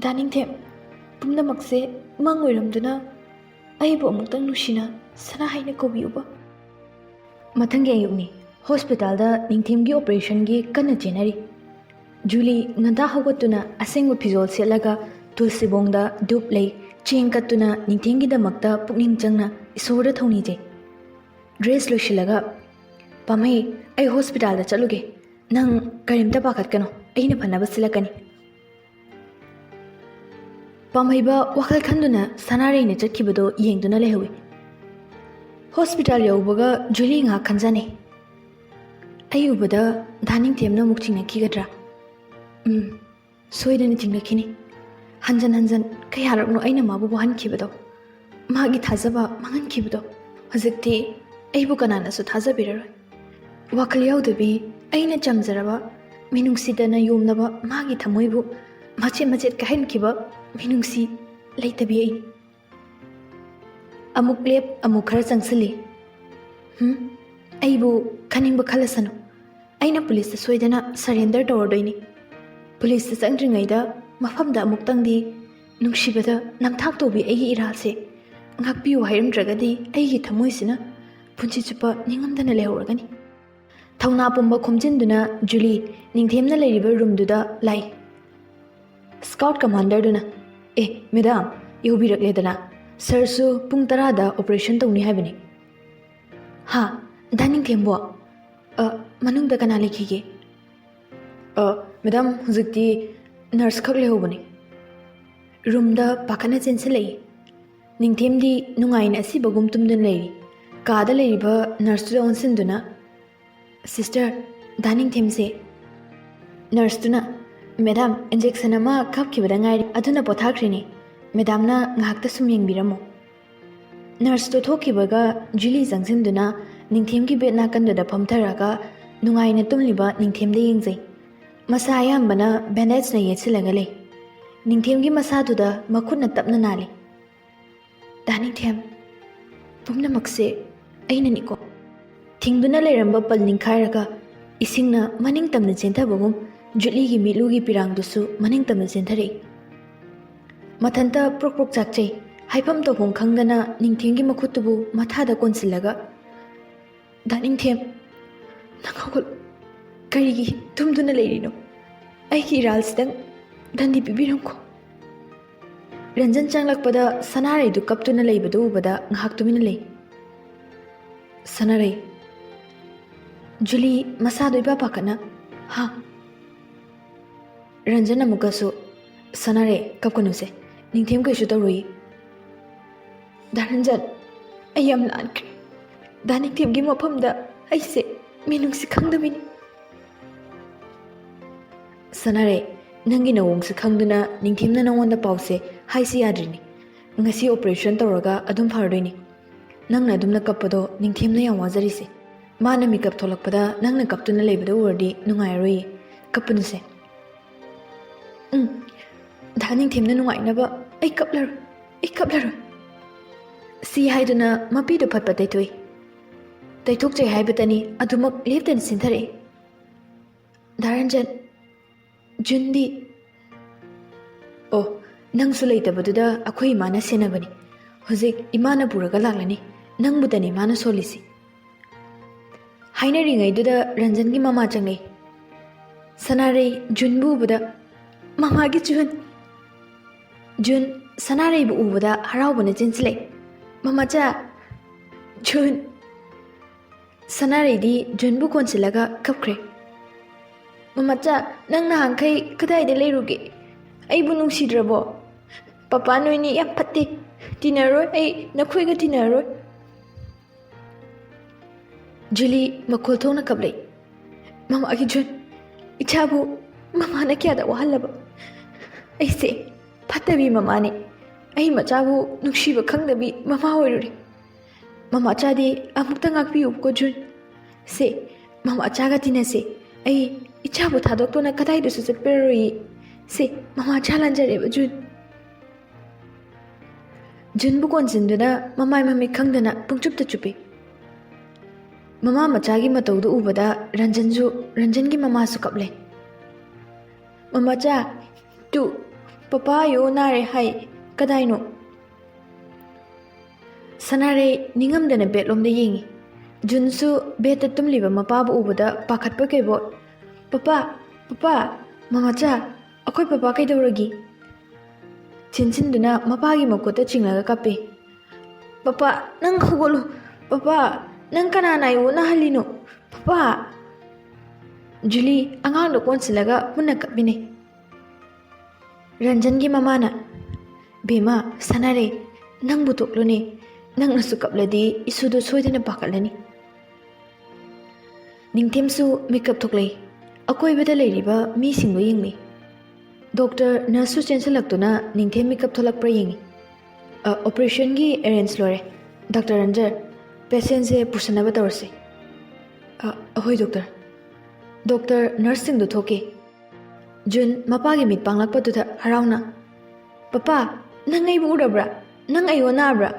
"ꯗꯥ ꯅꯤꯡꯊꯦꯝ, ꯄꯨꯝꯅꯃꯛꯁꯦ ꯃꯪ ꯑꯣꯏꯔꯝꯗꯨꯅ ꯑꯩꯕꯨ ꯑꯃꯨꯛꯇꯪ ꯅꯨꯡꯁꯤꯅ ꯁꯅꯥ ꯍꯥꯏꯅ ꯀꯧꯕꯤꯌꯨꯕ꯫" ꯃꯊꯪꯒꯤ ꯑꯌꯨꯛꯅꯤ꯫ ꯍꯣꯁꯄꯤꯇꯥꯜꯗ ꯅꯤꯡꯊꯦꯝꯒꯤ ꯑꯣꯄꯔꯦꯁꯟꯒꯤ ꯀꯟꯅ ꯆꯦꯟꯅꯔꯤ꯫ ꯖꯨꯂꯤ ꯉꯟꯇꯥ ꯍꯧꯒꯠꯇꯨꯅ ꯑꯁꯦꯡꯕ ꯐꯤꯖꯣꯜ ꯁꯦꯠꯂꯒ ꯇꯨꯜꯁꯤꯕꯣꯡꯗ ꯙꯨꯞ ꯂꯩ, ꯆꯦꯡ ꯀꯠꯇꯨꯅ ꯅꯤꯡꯊꯦꯝꯒꯤꯗꯃꯛꯇ ꯄꯨꯛꯅꯤꯡ ꯆꯪꯅ ꯏꯁꯣꯔꯗ ꯊꯧꯅꯤꯖꯩ꯫ ꯗ꯭ꯔꯦꯁ ꯂꯣꯏꯁꯤꯜꯂꯒ, "ꯄꯥꯝꯍꯩ, ꯑꯩ ꯍꯣꯁꯄꯤꯇꯥꯜꯗ ꯆꯠꯂꯨꯒꯦ꯫ ꯅꯪ ꯀꯔꯤꯝꯇ ꯄꯥꯈꯠꯀꯅꯨ, ꯑꯩꯅ ꯐꯅꯕ ꯁꯤꯜꯂꯛꯀꯅꯤ꯫" ꯄꯥꯝꯍꯩꯕ ꯋꯥꯈꯜ ꯈꯟꯗꯨꯅ ꯁꯅꯥꯔꯩꯅ ꯆꯠꯈꯤꯕꯗꯣ ꯌꯦꯡꯗꯨꯅ ꯂꯩꯍꯧꯏ꯫ ꯍꯣꯁꯄꯤꯇꯥꯜ ꯌꯧꯕꯒ ꯖꯨꯂꯤ ꯉꯥꯏꯍꯥꯛ ꯈꯟꯖꯅꯩ꯫ "ꯑꯩ ꯎꯕꯗ ꯗꯥ ꯅꯤꯡꯊꯦꯝꯅ ꯑꯃꯨꯛ ꯆꯤꯡꯅꯈꯤꯒꯗ꯭ꯔꯥ? ꯎꯝ, ꯁꯣꯏꯗꯅ ꯆꯤꯡꯅꯈꯤꯅꯤ꯫ ꯍꯟꯖꯟ ꯍꯟꯖꯟ ꯀꯌꯥꯔꯛꯅꯣ ꯑꯩꯅ ꯃꯥꯕꯨ ꯋꯥꯍꯟꯈꯤꯕꯗꯣ, ꯃꯥꯒꯤ ꯊꯥꯖꯕ ꯃꯥꯡꯍꯟꯈꯤꯕꯗꯣ꯫ ꯍꯧꯖꯤꯛꯇꯤ ꯑꯩꯕꯨ ꯀꯅꯥꯅꯁꯨ ꯊꯥꯖꯕꯤꯔꯔꯣꯏ꯫ ꯋꯥꯈꯜ ꯌꯥꯎꯗꯕꯤ ꯑꯩꯅ ꯆꯝꯖꯔꯕ, ꯃꯤꯅꯨꯡꯁꯤꯗꯅ ꯌꯣꯝꯂꯕ ꯃꯥꯒꯤ ꯊꯃꯣꯏꯕꯨ ꯃꯆꯦꯠ ꯃꯆꯦꯠ ꯀꯥꯏꯍꯟꯈꯤꯕ ꯃꯤꯅꯨꯡꯁꯤ ꯂꯩꯇꯕꯤ ꯑꯩꯅꯤ꯫" ꯑꯃꯨꯛ ꯂꯦꯞ, ꯑꯃꯨꯛ ꯈꯔ ꯆꯪꯁꯤꯜꯂꯤ꯫ "ꯍꯨꯝ, ꯑꯩꯕꯨ ꯈꯟꯅꯤꯡꯕ ꯈꯜꯂꯁꯅꯨ꯫ ꯑꯩꯅ ꯄꯨꯂꯤꯁꯇ ꯁꯣꯏꯗꯅ ꯁꯔꯦꯟꯗꯔ ꯇꯧꯔꯗꯣꯏꯅꯤ꯫ ꯄꯨꯂꯤꯁꯇ ꯆꯪꯗ꯭ꯔꯤꯉꯩꯗ ꯃꯐꯝꯗ ꯑꯃꯨꯛꯇꯪꯗꯤ ꯅꯨꯡꯁꯤꯕꯗ ꯅꯝꯊꯥꯛ ꯇꯧꯕꯤ ꯑꯩꯒꯤ ꯏꯔꯥꯜꯁꯦ ꯉꯥꯛꯄꯤꯌꯨ ꯍꯥꯏꯔꯝꯗ꯭ꯔꯒꯗꯤ ꯑꯩꯒꯤ ꯊꯃꯣꯏꯁꯤꯅ ꯄꯨꯟꯁꯤ ꯆꯨꯞꯄ ꯅꯤꯡꯉꯝꯗꯅ ꯂꯩꯍꯧꯔꯒꯅꯤ꯫" ꯊꯧꯅꯥ ꯄꯨꯝꯕ ꯈꯣꯝꯖꯤꯟꯗꯨꯅ ꯖꯨꯂꯤ ꯅꯤꯡꯊꯦꯝꯅ ꯂꯩꯔꯤꯕ ꯔꯨꯝꯗꯨꯗ ꯂꯥꯛꯏ꯫ ꯁ꯭ꯀꯥꯎꯠ ꯀꯃꯥꯟꯗꯔꯗꯨꯅ, "ꯑꯦ, ꯃꯦꯗꯥꯝ, ꯌꯧꯕꯤꯔꯛꯂꯦꯗꯅ꯫ ꯁꯥꯔꯁꯨ ꯄꯨꯡ ꯇꯔꯥꯗ ꯑꯣꯄꯔꯦꯁꯟ ꯇꯧꯅꯤ ꯍꯥꯏꯕꯅꯤ꯫" "ꯍꯥ? ꯗꯥ ꯅꯤꯡꯊꯦꯝꯕꯣ? ꯑ, ꯃꯅꯨꯡꯗ ꯀꯅꯥ ꯂꯩꯈꯤꯒꯦ?" "ꯑ, ꯃꯦꯗꯥꯝ, ꯍꯧꯖꯤꯛꯇꯤ ꯅꯔꯁ ꯈꯛ ꯂꯩꯍꯧꯕꯅꯤ꯫" ꯔꯨꯝꯗ ꯄꯥꯈꯠꯅ ꯆꯦꯟꯁꯤꯜꯂꯛꯏ꯫ ꯅꯤꯡꯊꯦꯝꯗꯤ ꯅꯨꯡꯉꯥꯏꯅ ꯑꯁꯤꯕꯒꯨꯝ ꯇꯨꯝꯗꯨꯅ ꯂꯩꯔꯤ꯫ ꯀꯥꯗ ꯂꯩꯔꯤꯕ ꯅꯔꯁꯇꯨꯗ ꯑꯣꯟꯁꯤꯟꯗꯨꯅ, "ꯁꯤꯁꯇꯔ, ꯗꯥ ꯅꯤꯡꯊꯦꯝꯁꯦ?" ꯅꯔꯁꯇꯨꯅ, "ꯃꯦꯗꯥꯝ, ꯏꯟꯖꯦꯛꯁꯟ ꯑꯃ ꯀꯥꯞꯈꯤꯕꯗ ꯉꯥꯏꯔꯤ, ꯑꯗꯨꯅ ꯄꯣꯊꯥꯈ꯭ꯔꯤꯅꯤ꯫ ꯃꯦꯗꯥꯝꯅ ꯉꯥꯏꯍꯥꯛꯇ ꯁꯨꯝ ꯌꯦꯡꯕꯤꯔꯝꯃꯨ꯫" ꯅꯔꯁꯇꯨ ꯊꯣꯛꯈꯤꯕꯒ ꯖꯨꯂꯤ ꯆꯪꯁꯤꯟꯗꯨꯅ ꯅꯤꯡꯊꯦꯝꯒꯤ ꯕꯦꯗ ꯅꯥꯀꯟꯗꯨꯗ ꯐꯝꯊꯔꯒ ꯅꯨꯡꯉꯥꯏꯅ ꯇꯨꯝꯂꯤꯕ ꯅꯤꯡꯊꯦꯝꯗ ꯌꯦꯡꯖꯩ꯫ ꯃꯁꯥ ꯑꯌꯥꯝꯕꯅ ꯕꯦꯟꯗꯦꯖꯅ ꯌꯦꯠꯁꯤꯜꯂꯒ ꯂꯩ꯫ ꯅꯤꯡꯊꯦꯝꯒꯤ ꯃꯁꯥꯗꯨꯗ ꯃꯈꯨꯠꯅ ꯇꯞꯅ ꯅꯥꯜꯂꯤ꯫ "ꯗꯥ ꯅꯤꯡꯊꯦꯝ, ꯄꯨꯝꯅꯃꯛꯁꯦ ꯑꯩꯅꯅꯤꯀꯣ꯫" ꯊꯤꯡꯗꯨꯅ ꯂꯩꯔꯝꯕ ꯄꯜ ꯅꯤꯡꯈꯥꯏꯔꯒ ꯏꯁꯤꯡꯅ ꯃꯅꯤꯡ ꯇꯝꯅ ꯆꯦꯟꯊꯕꯒꯨꯝ ꯖꯨꯂꯤꯒꯤ ꯃꯤꯠꯂꯨꯒꯤ ꯄꯤꯔꯥꯡꯗꯨꯁꯨ ꯃꯅꯤꯡ ꯇꯝꯅ ꯆꯦꯟꯊꯔꯛꯏ꯫ ꯃꯊꯟꯇ ꯄ꯭ꯔꯣꯛ ꯄ꯭ꯔꯣꯛ ꯆꯥꯛꯆꯩ꯫ ꯍꯥꯏꯐꯝ ꯇꯧꯐꯝ ꯈꯪꯗꯅ ꯅꯤꯡꯊꯦꯝꯒꯤ ꯃꯈꯨꯠꯇꯨꯕꯨ ꯃꯊꯥꯗ ꯀꯣꯟꯁꯤꯜꯂꯒ, "ꯗꯥ ꯅꯤꯡꯊꯦꯝ, ꯅꯪ ꯍꯧꯒꯠꯂꯨ꯫ ꯀꯔꯤꯒꯤ ꯇꯨꯝꯗꯨꯅ ꯂꯩꯔꯤꯅꯣ? ꯑꯩꯒꯤ ꯏꯔꯥꯜꯁꯤꯗꯪ ꯗꯟꯗꯤ ꯄꯤꯕꯤꯔꯝꯈꯣ꯫" ꯔꯟꯖꯟ ꯆꯪꯂꯛꯄꯗ ꯁꯅꯥꯔꯩꯗꯨ ꯀꯞꯇꯨꯅ ꯂꯩꯕꯗꯨ ꯎꯕꯗ ꯉꯥꯏꯍꯥꯛ ꯇꯨꯃꯤꯟꯅ ꯂꯩ꯫ ꯁꯅꯥꯔꯩ꯫ ꯖꯨꯂꯤ ꯃꯁꯥꯗꯣ ꯏꯄꯥ ꯄꯥꯈꯠꯅ, "ꯍꯥ?" ꯔꯟꯖꯟ ꯑꯃꯨꯛꯀꯁꯨ, "ꯁꯅꯥꯔꯩ, ꯀꯞꯀꯅꯨꯁꯦ꯫ ꯅꯤꯡꯊꯦꯝ ꯀꯩꯁꯨ ꯇꯧꯔꯣꯏꯌꯦ꯫" "ꯗꯥ ꯔꯟꯖꯟ, ꯑꯩ ꯌꯥꯝ ꯂꯥꯟꯈ꯭ꯔꯦ꯫ ꯗꯥ ꯅꯤꯡꯊꯦꯝꯒꯤ ꯃꯐꯝꯗ ꯑꯩꯁꯦ ꯃꯤꯅꯨꯡꯁꯤ ꯈꯪꯗꯕꯤꯅꯤ꯫" "ꯁꯅꯥꯔꯩ, ꯅꯪꯒꯤ ꯅꯑꯣꯡꯁꯦ ꯈꯪꯗꯨꯅ ꯅꯤꯡꯊꯦꯝꯅ ꯅꯉꯣꯟꯗ ꯄꯥꯎꯁꯦ ꯍꯥꯏꯁꯤ ꯌꯥꯗ꯭ꯔꯤꯅꯤ꯫ ꯉꯁꯤ ꯑꯣꯄꯔꯦꯁꯟ ꯇꯧꯔꯒ ꯑꯗꯨꯝ ꯐꯔꯗꯣꯏꯅꯤ꯫ ꯅꯪꯅ ꯑꯗꯨꯝꯅ ꯀꯞꯄꯗꯣ ꯅꯤꯡꯊꯦꯝꯅ ꯌꯥꯝ ꯋꯥꯖꯔꯤꯁꯦ꯫ ꯃꯥꯅ ꯃꯤꯀꯞ ꯊꯣꯛꯂꯛꯄꯗ ꯅꯪꯅ ꯀꯞꯇꯨꯅ ꯂꯩꯕꯗꯣ ꯎꯔꯗꯤ ꯅꯨꯡꯉꯥꯏꯔꯔꯣꯏꯌꯦ꯫ ꯀꯞꯄꯅꯨꯁꯦ꯫" "ꯎꯝ, ꯗꯥ ꯅꯤꯡꯊꯦꯝꯅ ꯅꯨꯡꯉꯥꯏꯅꯕ ꯑꯩ ꯀꯞꯂꯔꯣꯏ, ꯑꯩ ꯀꯞꯂꯔꯣꯏ꯫" ꯁꯤ ꯍꯥꯏꯗꯨꯅ ꯃꯄꯤꯗꯨ ꯐꯠ ꯐꯠ ꯇꯩꯊꯣꯛꯏ꯫ ꯇꯩꯊꯣꯛꯆꯩ ꯍꯥꯏꯕꯇꯅꯤ ꯑꯗꯨꯃꯛ ꯂꯦꯞꯇꯅ ꯆꯦꯟꯊꯔꯛꯏ꯫ "ꯗꯥ ꯔꯟꯖꯟ, ꯖꯨꯟꯗꯤ?" "ꯑꯣ, ꯅꯪꯁꯨ ꯂꯩꯇꯕꯗꯨꯗ ꯑꯩꯈꯣꯏ ꯏꯃꯥꯅ ꯁꯦꯟꯅꯕꯅꯤ꯫ ꯍꯧꯖꯤꯛ ꯏꯃꯥꯅ ꯄꯨꯔꯒ ꯂꯥꯛꯂꯅꯤ꯫ ꯅꯪꯕꯨꯇꯅꯤ ꯃꯥꯅ ꯁꯣꯜꯂꯤꯁꯤ꯫" ꯍꯥꯏꯅꯔꯤꯉꯩꯗꯨꯗ ꯔꯟꯖꯟꯒꯤ ꯃꯃꯥ ꯆꯪꯂꯛꯏ꯫ ꯁꯅꯥꯔꯩ ꯖꯨꯟꯕꯨ ꯎꯕꯗ, "ꯃꯃꯥꯒꯤ ꯖꯨꯟ!" ꯖꯨꯟ ꯁꯅꯥꯔꯩꯕꯨ ꯎꯕꯗ ꯍꯔꯥꯎꯕꯅ ꯆꯦꯟꯁꯤꯜꯂꯛꯏ꯫ "ꯃꯃꯥꯆꯥ!" ꯖꯨꯟ! ꯁꯅꯥꯔꯩꯗꯤ ꯖꯨꯟꯕꯨ ꯀꯣꯟꯁꯤꯜꯂꯒ ꯀꯞꯈ꯭ꯔꯦ꯫ "ꯃꯃꯥꯆꯥ, ꯅꯪ ꯅꯍꯥꯟꯈꯩ ꯀꯗꯥꯏꯗ ꯂꯩꯔꯨꯒꯦ? ꯑꯩꯕꯨ ꯅꯨꯡꯁꯤꯗ꯭ꯔꯕꯣ? "ꯄꯄꯥ, ꯅꯣꯏꯅꯤ ꯌꯥꯝ ꯐꯠꯇꯦ꯫ ꯇꯤꯟꯅꯔꯣꯏ, ꯑꯩ ꯅꯈꯣꯏꯒ ꯇꯤꯟꯅꯔꯣꯏ"꯫ ꯖꯨꯂꯤ ꯃꯈꯣꯜ ꯊꯣꯛꯅ ꯀꯞꯂꯛꯏ꯫ "ꯃꯃꯥꯒꯤ ꯖꯨꯟ, ꯏꯆꯥꯕꯨ ꯃꯃꯥꯅ ꯀꯌꯥꯗ ꯋꯥꯍꯜꯂꯕ? ꯑꯩꯁꯦ ꯐꯠꯇꯕꯤ ꯃꯃꯥꯅꯦ꯫ ꯑꯩ ꯃꯆꯥꯕꯨ ꯅꯨꯡꯁꯤꯕ ꯈꯪꯗꯕꯤ ꯃꯃꯥ ꯑꯣꯏꯔꯨꯔꯦ꯫ ꯃꯃꯥꯆꯥꯗꯤ ꯑꯃꯨꯛꯇ ꯉꯥꯛꯄꯤꯌꯨꯀꯣ ꯖꯨꯟ꯫ ꯁꯦ, ꯃꯃꯥꯆꯥꯒ ꯇꯤꯟꯅꯁꯦ꯫ ꯑꯩ ꯏꯆꯥꯕꯨ ꯊꯥꯗꯣꯛꯇꯨꯅ ꯀꯗꯥꯏꯗꯁꯨ ꯆꯠꯄꯤꯔꯔꯣꯏꯌꯦ꯫ ꯁꯦ, ꯃꯃꯥꯆꯥ ꯂꯥꯟꯖꯔꯦꯕ ꯖꯨꯟ"꯫ ꯖꯨꯟꯕꯨ ꯀꯣꯟꯁꯤꯟꯗꯨꯅ ꯃꯃꯥꯏ ꯃꯃꯤꯠ ꯈꯪꯗꯅ ꯄꯨꯡꯆꯨꯞꯇ ꯆꯨꯞꯄꯤ꯫ ꯃꯃꯥ ꯃꯆꯥꯒꯤ ꯃꯇꯧꯗꯨ ꯎꯕꯗ ꯔꯟꯖꯟꯁꯨ, ꯔꯟꯖꯟꯒꯤ ꯃꯃꯥꯁꯨ ꯀꯞꯂꯦ꯫ "ꯃꯃꯥꯆꯥ, ꯇꯨ, ꯄꯄꯥ ꯑꯌꯣ ꯅꯥꯔꯦ ꯍꯥꯏ, ꯀꯗꯥꯏꯅꯣ?" ꯁꯅꯥꯔꯩ ꯅꯤꯡꯉꯝꯗꯅ ꯕꯦꯗꯂꯣꯝꯗ ꯌꯦꯡꯉꯤ꯫ ꯖꯨꯟꯁꯨ ꯕꯦꯗꯇ ꯇꯨꯝꯂꯤꯕ ꯃꯄꯥꯕꯨ ꯎꯕꯗ ꯄꯥꯈꯠꯄ ꯀꯩꯕꯣ, "ꯄꯄꯥ, ꯄꯄꯥ, ꯃꯃꯥꯆꯥ, ꯑꯩꯈꯣꯏ ꯄꯄꯥ ꯀꯩꯗꯧꯔꯒꯦ?" ꯆꯤꯟꯁꯤꯟꯗꯨꯅ ꯃꯄꯥꯒꯤ ꯃꯈꯨꯠꯇ ꯆꯤꯡꯂꯒ ꯀꯞꯄꯤ꯫ "ꯄꯄꯥ, ꯅꯪ ꯍꯧꯒꯠꯂꯨ꯫ ꯄꯄꯥ, ꯅꯪ ꯀꯅꯥꯅ ꯑꯩꯕꯨ ꯅꯥꯍꯜꯂꯤꯅꯣ? ꯄꯄꯥ!" ꯖꯨꯂꯤ ꯑꯉꯥꯡꯗꯣ ꯀꯣꯟꯁꯤꯜꯂꯒ ꯃꯨꯟꯅ ꯀꯞꯃꯤꯟꯅꯩ꯫ ꯔꯟꯖꯟꯒꯤ ꯃꯃꯥꯅ, "ꯕꯦꯝꯃ, ꯁꯥꯟꯅꯔꯦ, ꯅꯪꯕꯨ ꯇꯣꯛꯂꯨꯅꯦ꯫ ꯅꯪꯅꯁꯨ ꯀꯞꯂꯗꯤ ꯏꯁꯨꯗꯣ ꯁꯣꯏꯗꯅ ꯄꯥꯈꯠꯂꯅꯤ"꯫ ꯅꯤꯡꯊꯦꯝꯁꯨ ꯃꯤꯀꯞ ꯊꯣꯛꯂꯛꯏ꯫ ꯑꯀꯣꯏꯕꯗ ꯂꯩꯔꯤꯕ ꯃꯤꯁꯤꯡꯕꯨ ꯌꯦꯡꯂꯤ꯫ ꯗꯣꯛꯇꯔ, ꯅꯔꯁꯁꯨ ꯆꯦꯟꯁꯤꯜꯂꯛꯇꯨꯅ ꯅꯤꯡꯊꯦꯝ ꯃꯤꯀꯞ ꯊꯣꯛꯂꯛꯄ꯭ꯔꯥ ꯌꯦꯡꯉꯤ꯫ "ꯑ, ꯑꯣꯄꯔꯦꯁꯟꯒꯤ ꯑꯦꯔꯦꯟꯖ ꯂꯣꯏꯔꯦ꯫ ꯗꯥꯛꯇꯔ ꯔꯟꯖꯔ, ꯄꯦꯁꯦꯟꯁꯦ ꯄꯨꯁꯟꯅꯕ ꯇꯧꯔꯁꯤ"꯫ "ꯑ, ꯑꯍꯣꯏ ꯗꯣꯛꯇꯔ"꯫ ꯗꯣꯛꯇꯔ, ꯅꯔꯁꯁꯤꯡꯗꯨ ꯊꯣꯛꯈꯤ꯫ ꯖꯨꯟ ꯃꯄꯥꯒꯤ ꯃꯤꯠ ꯄꯥꯡꯂꯛꯄꯗꯨꯗ ꯍꯔꯥꯎꯅ, "ꯄꯄꯥ, ꯅꯪ ꯑꯩꯕꯨ ꯎꯔꯕ꯭ꯔꯥ? ꯅꯪ ꯑꯩ ꯑꯣꯟꯅꯕ꯭ꯔꯥ?"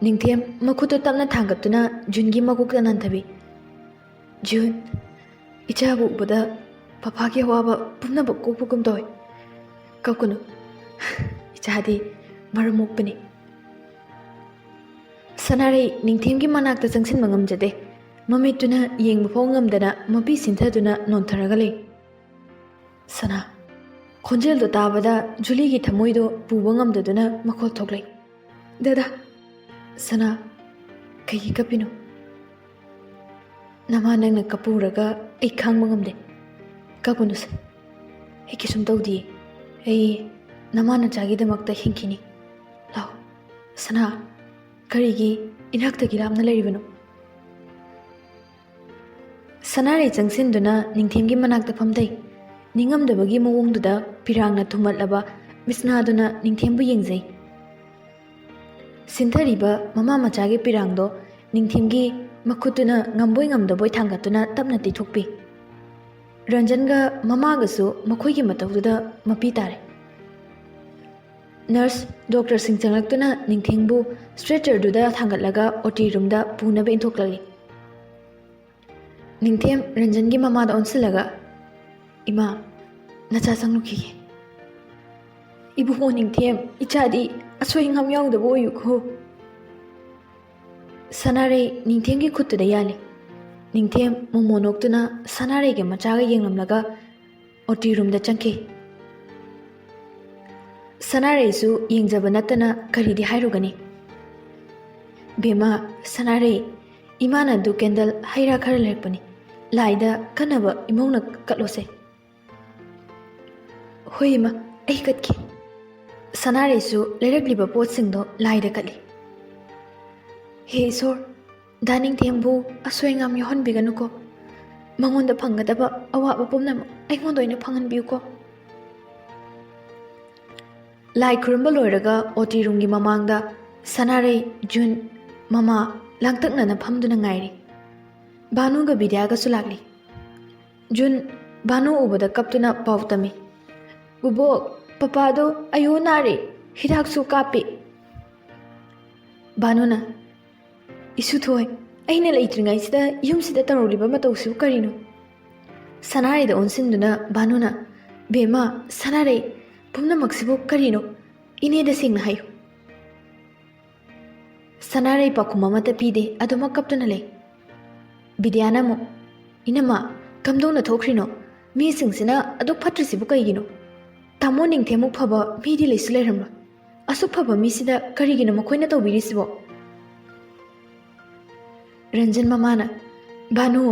ꯅꯤꯡꯊꯦꯝ ꯃꯈꯨꯠꯇꯨ ꯇꯞꯅ ꯊꯥꯡꯒꯠꯇꯨꯅ ꯖꯨꯟꯒꯤ ꯃꯀꯣꯛꯇ ꯅꯟꯊꯕꯤ꯫ "ꯖꯨꯟ, ꯏꯆꯥꯕꯨ ꯎꯕꯗ ꯄꯄꯥꯒꯤ ꯑꯋꯥꯕ ꯄꯨꯝꯅꯃꯛ ꯀꯣꯛꯄꯒꯨꯝ ꯇꯧꯏ꯫ ꯀꯞꯀꯅꯨ꯫ ꯏꯆꯥꯗꯤ ꯃꯔꯝ ꯃꯣꯛꯄꯅꯤ"꯫ ꯁꯅꯥꯔꯩ ꯅꯤꯡꯊꯦꯝꯒꯤ ꯃꯅꯥꯛꯇ ꯆꯪꯁꯤꯟꯕ ꯉꯝꯖꯗꯦ꯫ ꯃꯃꯤꯠꯇꯨꯅ ꯌꯦꯡꯕ ꯐꯥꯎ ꯉꯝꯗꯅ ꯃꯄꯤ ꯁꯤꯟꯊꯗꯨꯅ ꯅꯣꯟꯊꯔꯒ ꯂꯩ꯫ "ꯁꯅꯥ"꯫ ꯈꯣꯟꯖꯦꯜꯗꯣ ꯇꯥꯕꯗ ꯖꯨꯂꯤꯒꯤ ꯊꯃꯣꯏꯗꯣ ꯄꯨꯕ ꯉꯝꯗꯗꯨꯅ ꯃꯈꯣꯜ ꯊꯣꯛꯂꯛꯏ꯫ "ꯗꯗꯥ"꯫ "ꯁꯅꯥ, ꯀꯩꯒꯤ ꯀꯞꯄꯤꯅꯣ?" "ꯅꯃꯥ ꯅꯪꯅ ꯀꯞꯄ ꯎꯔꯒ ꯑꯩ ꯈꯥꯡꯕ ꯉꯝꯗꯦ"꯫ "ꯀꯞꯀꯅꯨꯁꯦ꯫ ꯑꯩ ꯀꯩꯁꯨꯝ ꯇꯧꯗꯤꯌꯦ꯫ ꯑꯩ" ꯅꯃꯥ ꯅꯆꯥꯒꯤꯗꯃꯛꯇ ꯍꯤꯡꯈꯤꯅꯤ꯫ ꯂꯥꯎ, ꯁꯅꯥ, ꯀꯔꯤꯒꯤ ꯏꯅꯥꯛꯇꯒꯤ ꯂꯥꯞꯅ ꯂꯩꯔꯤꯕꯅꯣ?" ꯁꯅꯥꯔꯩ ꯆꯪꯁꯤꯟꯗꯨꯅ ꯅꯤꯡꯊꯦꯝꯒꯤ ꯃꯅꯥꯛꯇ ꯐꯝꯊꯩ꯫ ꯅꯤꯡꯉꯝꯗꯕꯒꯤ ꯃꯑꯣꯡꯗꯨꯗ ꯄꯤꯔꯥꯡꯅ ꯊꯨꯝꯍꯠꯂꯕ ꯃꯤꯠꯁꯅꯥꯗꯨꯅ ꯅꯤꯡꯊꯦꯝꯕꯨ ꯌꯦꯡꯖꯩ꯫ ꯁꯤꯟꯊꯔꯤꯕ ꯃꯃꯥ ꯃꯆꯥꯒꯤ ꯄꯤꯔꯥꯡꯗꯣ ꯅꯤꯡꯊꯦꯝꯒꯤ ꯃꯈꯨꯠꯇꯨꯅ ꯉꯝꯕꯣꯏ ꯉꯝꯗꯕꯣꯏ ꯊꯥꯡꯒꯠꯇꯨꯅ ꯇꯞꯅ ꯇꯩꯊꯣꯛꯄꯤ꯫ ꯔꯟꯖꯟꯒ ꯃꯃꯥꯒꯁꯨ ꯃꯈꯣꯏꯒꯤ ꯃꯇꯧꯗꯨꯗ ꯃꯄꯤ ꯇꯥꯔꯦ꯫ ꯅꯔꯁ ꯗꯣꯛꯇꯔꯁꯤꯡ ꯆꯪꯂꯛꯇꯨꯅ ꯅꯤꯡꯊꯦꯝꯕꯨ stretcherꯗꯨꯗ ꯊꯥꯡꯒꯠꯂꯒ OT roomꯗ ꯄꯨꯅꯕ ꯏꯟꯊꯣꯛꯂꯛꯂꯤ꯫ ꯅꯤꯡꯊꯦꯝ ꯔꯟꯖꯟꯒꯤ ꯃꯃꯥꯗ ꯑꯣꯟꯁꯤꯜꯂꯒ, "ꯏꯃꯥ, ꯅꯆꯥ ꯆꯪꯂꯨꯈꯤꯒꯦ꯫" "ꯏꯕꯨꯡꯉꯣ ꯅꯤꯡꯊꯦꯝ, ꯏꯆꯥꯗꯤ ꯑꯁꯣꯏ ꯑꯉꯥꯝ ꯌꯥꯎꯗꯕ ꯑꯣꯏꯌꯨꯀꯣ꯫" ꯁꯅꯥꯔꯩ ꯅꯤꯡꯊꯦꯝꯒꯤ ꯈꯨꯠꯇꯨꯗ ꯌꯥꯜꯂꯤ꯫ ꯅꯤꯡꯊꯦꯝ ꯃꯣꯃꯣꯟ ꯅꯣꯛꯇꯨꯅ ꯁꯅꯥꯔꯩꯒ ꯃꯆꯥꯒ ꯌꯦꯡꯂꯝꯂꯒ OT roomꯗ ꯆꯪꯈꯤ꯫ ꯁꯅꯥꯔꯩꯁꯨ ꯌꯦꯡꯖꯕ ꯅꯠꯇꯅ ꯀꯔꯤꯗꯤ ꯍꯥꯏꯔꯨꯒꯅꯤ? "ꯕꯦꯝꯃ, ꯁꯅꯥꯔꯩ, ꯏꯃꯥꯅ ꯑꯗꯨ candle ꯍꯩ ꯔꯥ ꯈꯔ ꯂꯩꯔꯛꯄꯅꯤ꯫ ꯂꯥꯏꯗ ꯀꯠꯅꯕ ꯏꯃꯧꯅ ꯀꯠꯂꯣꯁꯦ꯫" "ꯍꯣꯏ ꯏꯃꯥ, ꯑꯩ ꯀꯠꯀꯦ꯫" ꯁꯅꯥꯔꯩꯁꯨ ꯂꯩꯔꯛꯂꯤꯕ ꯄꯣꯠꯁꯤꯡꯗꯣ ꯂꯥꯏꯗ ꯀꯠꯂꯤ꯫ "ꯍꯦ ꯏꯁꯣꯔ, ꯗꯥ ꯅꯤꯡꯊꯦꯝꯕꯨ ꯑꯁꯣꯏ ꯑꯉꯥꯝ ꯌꯥꯎꯍꯟꯕꯤꯒꯅꯨꯀꯣ꯫ ꯃꯉꯣꯟꯗ ꯐꯪꯒꯗꯕ ꯑꯋꯥꯕ ꯄꯨꯝꯅꯃꯛ ꯑꯩꯉꯣꯟꯗ ꯑꯣꯏꯅ ꯐꯪꯍꯟꯕꯤꯌꯨꯀꯣ꯫" ꯂꯥꯏ ꯈꯨꯔꯨꯝꯕ ꯂꯣꯏꯔꯒ OT roomꯒꯤ ꯃꯃꯥꯡꯗ ꯁꯅꯥꯔꯩ, ꯖꯨꯟ, ꯃꯃꯥ ꯂꯥꯡꯇꯛꯅꯅ ꯐꯝꯗꯨꯅ ꯉꯥꯏꯔꯤ꯫ ꯚꯥꯅꯨꯒ ꯕꯤꯗ꯭ꯌꯥꯒꯁꯨ ꯂꯥꯛꯂꯤ꯫ ꯖꯨꯟ ꯚꯥꯅꯨ ꯎꯕꯗ ꯀꯞꯇꯨꯅ ꯄꯥꯎ ꯇꯝꯃꯤ, "ꯕꯨꯕꯣꯛ, ꯄꯄꯥꯗꯣ ꯑꯌꯨ ꯅꯥꯔꯦ, ꯍꯤꯗꯥꯛꯁꯨ ꯀꯥꯞꯄꯤ꯫" ꯚꯥꯅꯨꯅ, "ꯏꯁꯨꯊꯣꯏ, ꯑꯩꯅ ꯂꯩꯇ꯭ꯔꯤꯉꯩꯁꯤꯗ ꯌꯨꯝꯁꯤꯗ ꯇꯧꯔꯨꯔꯤꯕ ꯃꯇꯧꯁꯤꯕꯨ ꯀꯔꯤꯅꯣ?" ꯁꯅꯥꯔꯩꯗ ꯑꯣꯟꯁꯤꯟꯗꯨꯅ ꯚꯥꯅꯨꯅ, "ꯕꯦꯝꯃ, ꯁꯅꯥꯔꯩ, ꯄꯨꯝꯅꯃꯛꯁꯤꯕꯨ ꯀꯔꯤꯅꯣ? ꯏꯅꯦꯗ ꯁꯦꯡꯅ ꯍꯥꯏꯌꯨ꯫" ꯁꯅꯥꯔꯩ ꯄꯥꯎꯈꯨꯝ ꯑꯃꯠꯇ ꯄꯤꯗꯦ, ꯑꯗꯨꯃꯛ ꯀꯞꯇꯨꯅ ꯂꯩ꯫ ꯕꯤꯗ꯭ꯌꯥꯅ ꯑꯃꯨꯛ, "ꯏꯅꯝꯃ, ꯀꯝꯗꯧꯅ ꯊꯣꯛꯈ꯭ꯔꯤꯅꯣ? ꯃꯤꯁꯤꯡꯁꯤꯅ ꯑꯗꯨꯛ ꯐꯠꯇ꯭ꯔꯤꯁꯤꯕꯨ ꯀꯩꯒꯤꯅꯣ? ꯇꯥꯃꯣ ꯅꯤꯡꯊꯦꯝꯃꯨꯛ ꯐꯕ ꯃꯤꯗꯤ ꯂꯩꯁꯨ ꯂꯩꯔꯝꯂꯣꯏ꯫ ꯑꯁꯨꯛ ꯐꯕ ꯃꯤꯁꯤꯗ ꯀꯔꯤꯒꯤꯅꯣ ꯃꯈꯣꯏꯅ ꯇꯧꯕꯤꯔꯤꯁꯤꯕꯣ?" ꯔꯟꯖꯟ ꯃꯃꯥꯅ, "ꯚꯥꯅꯨ,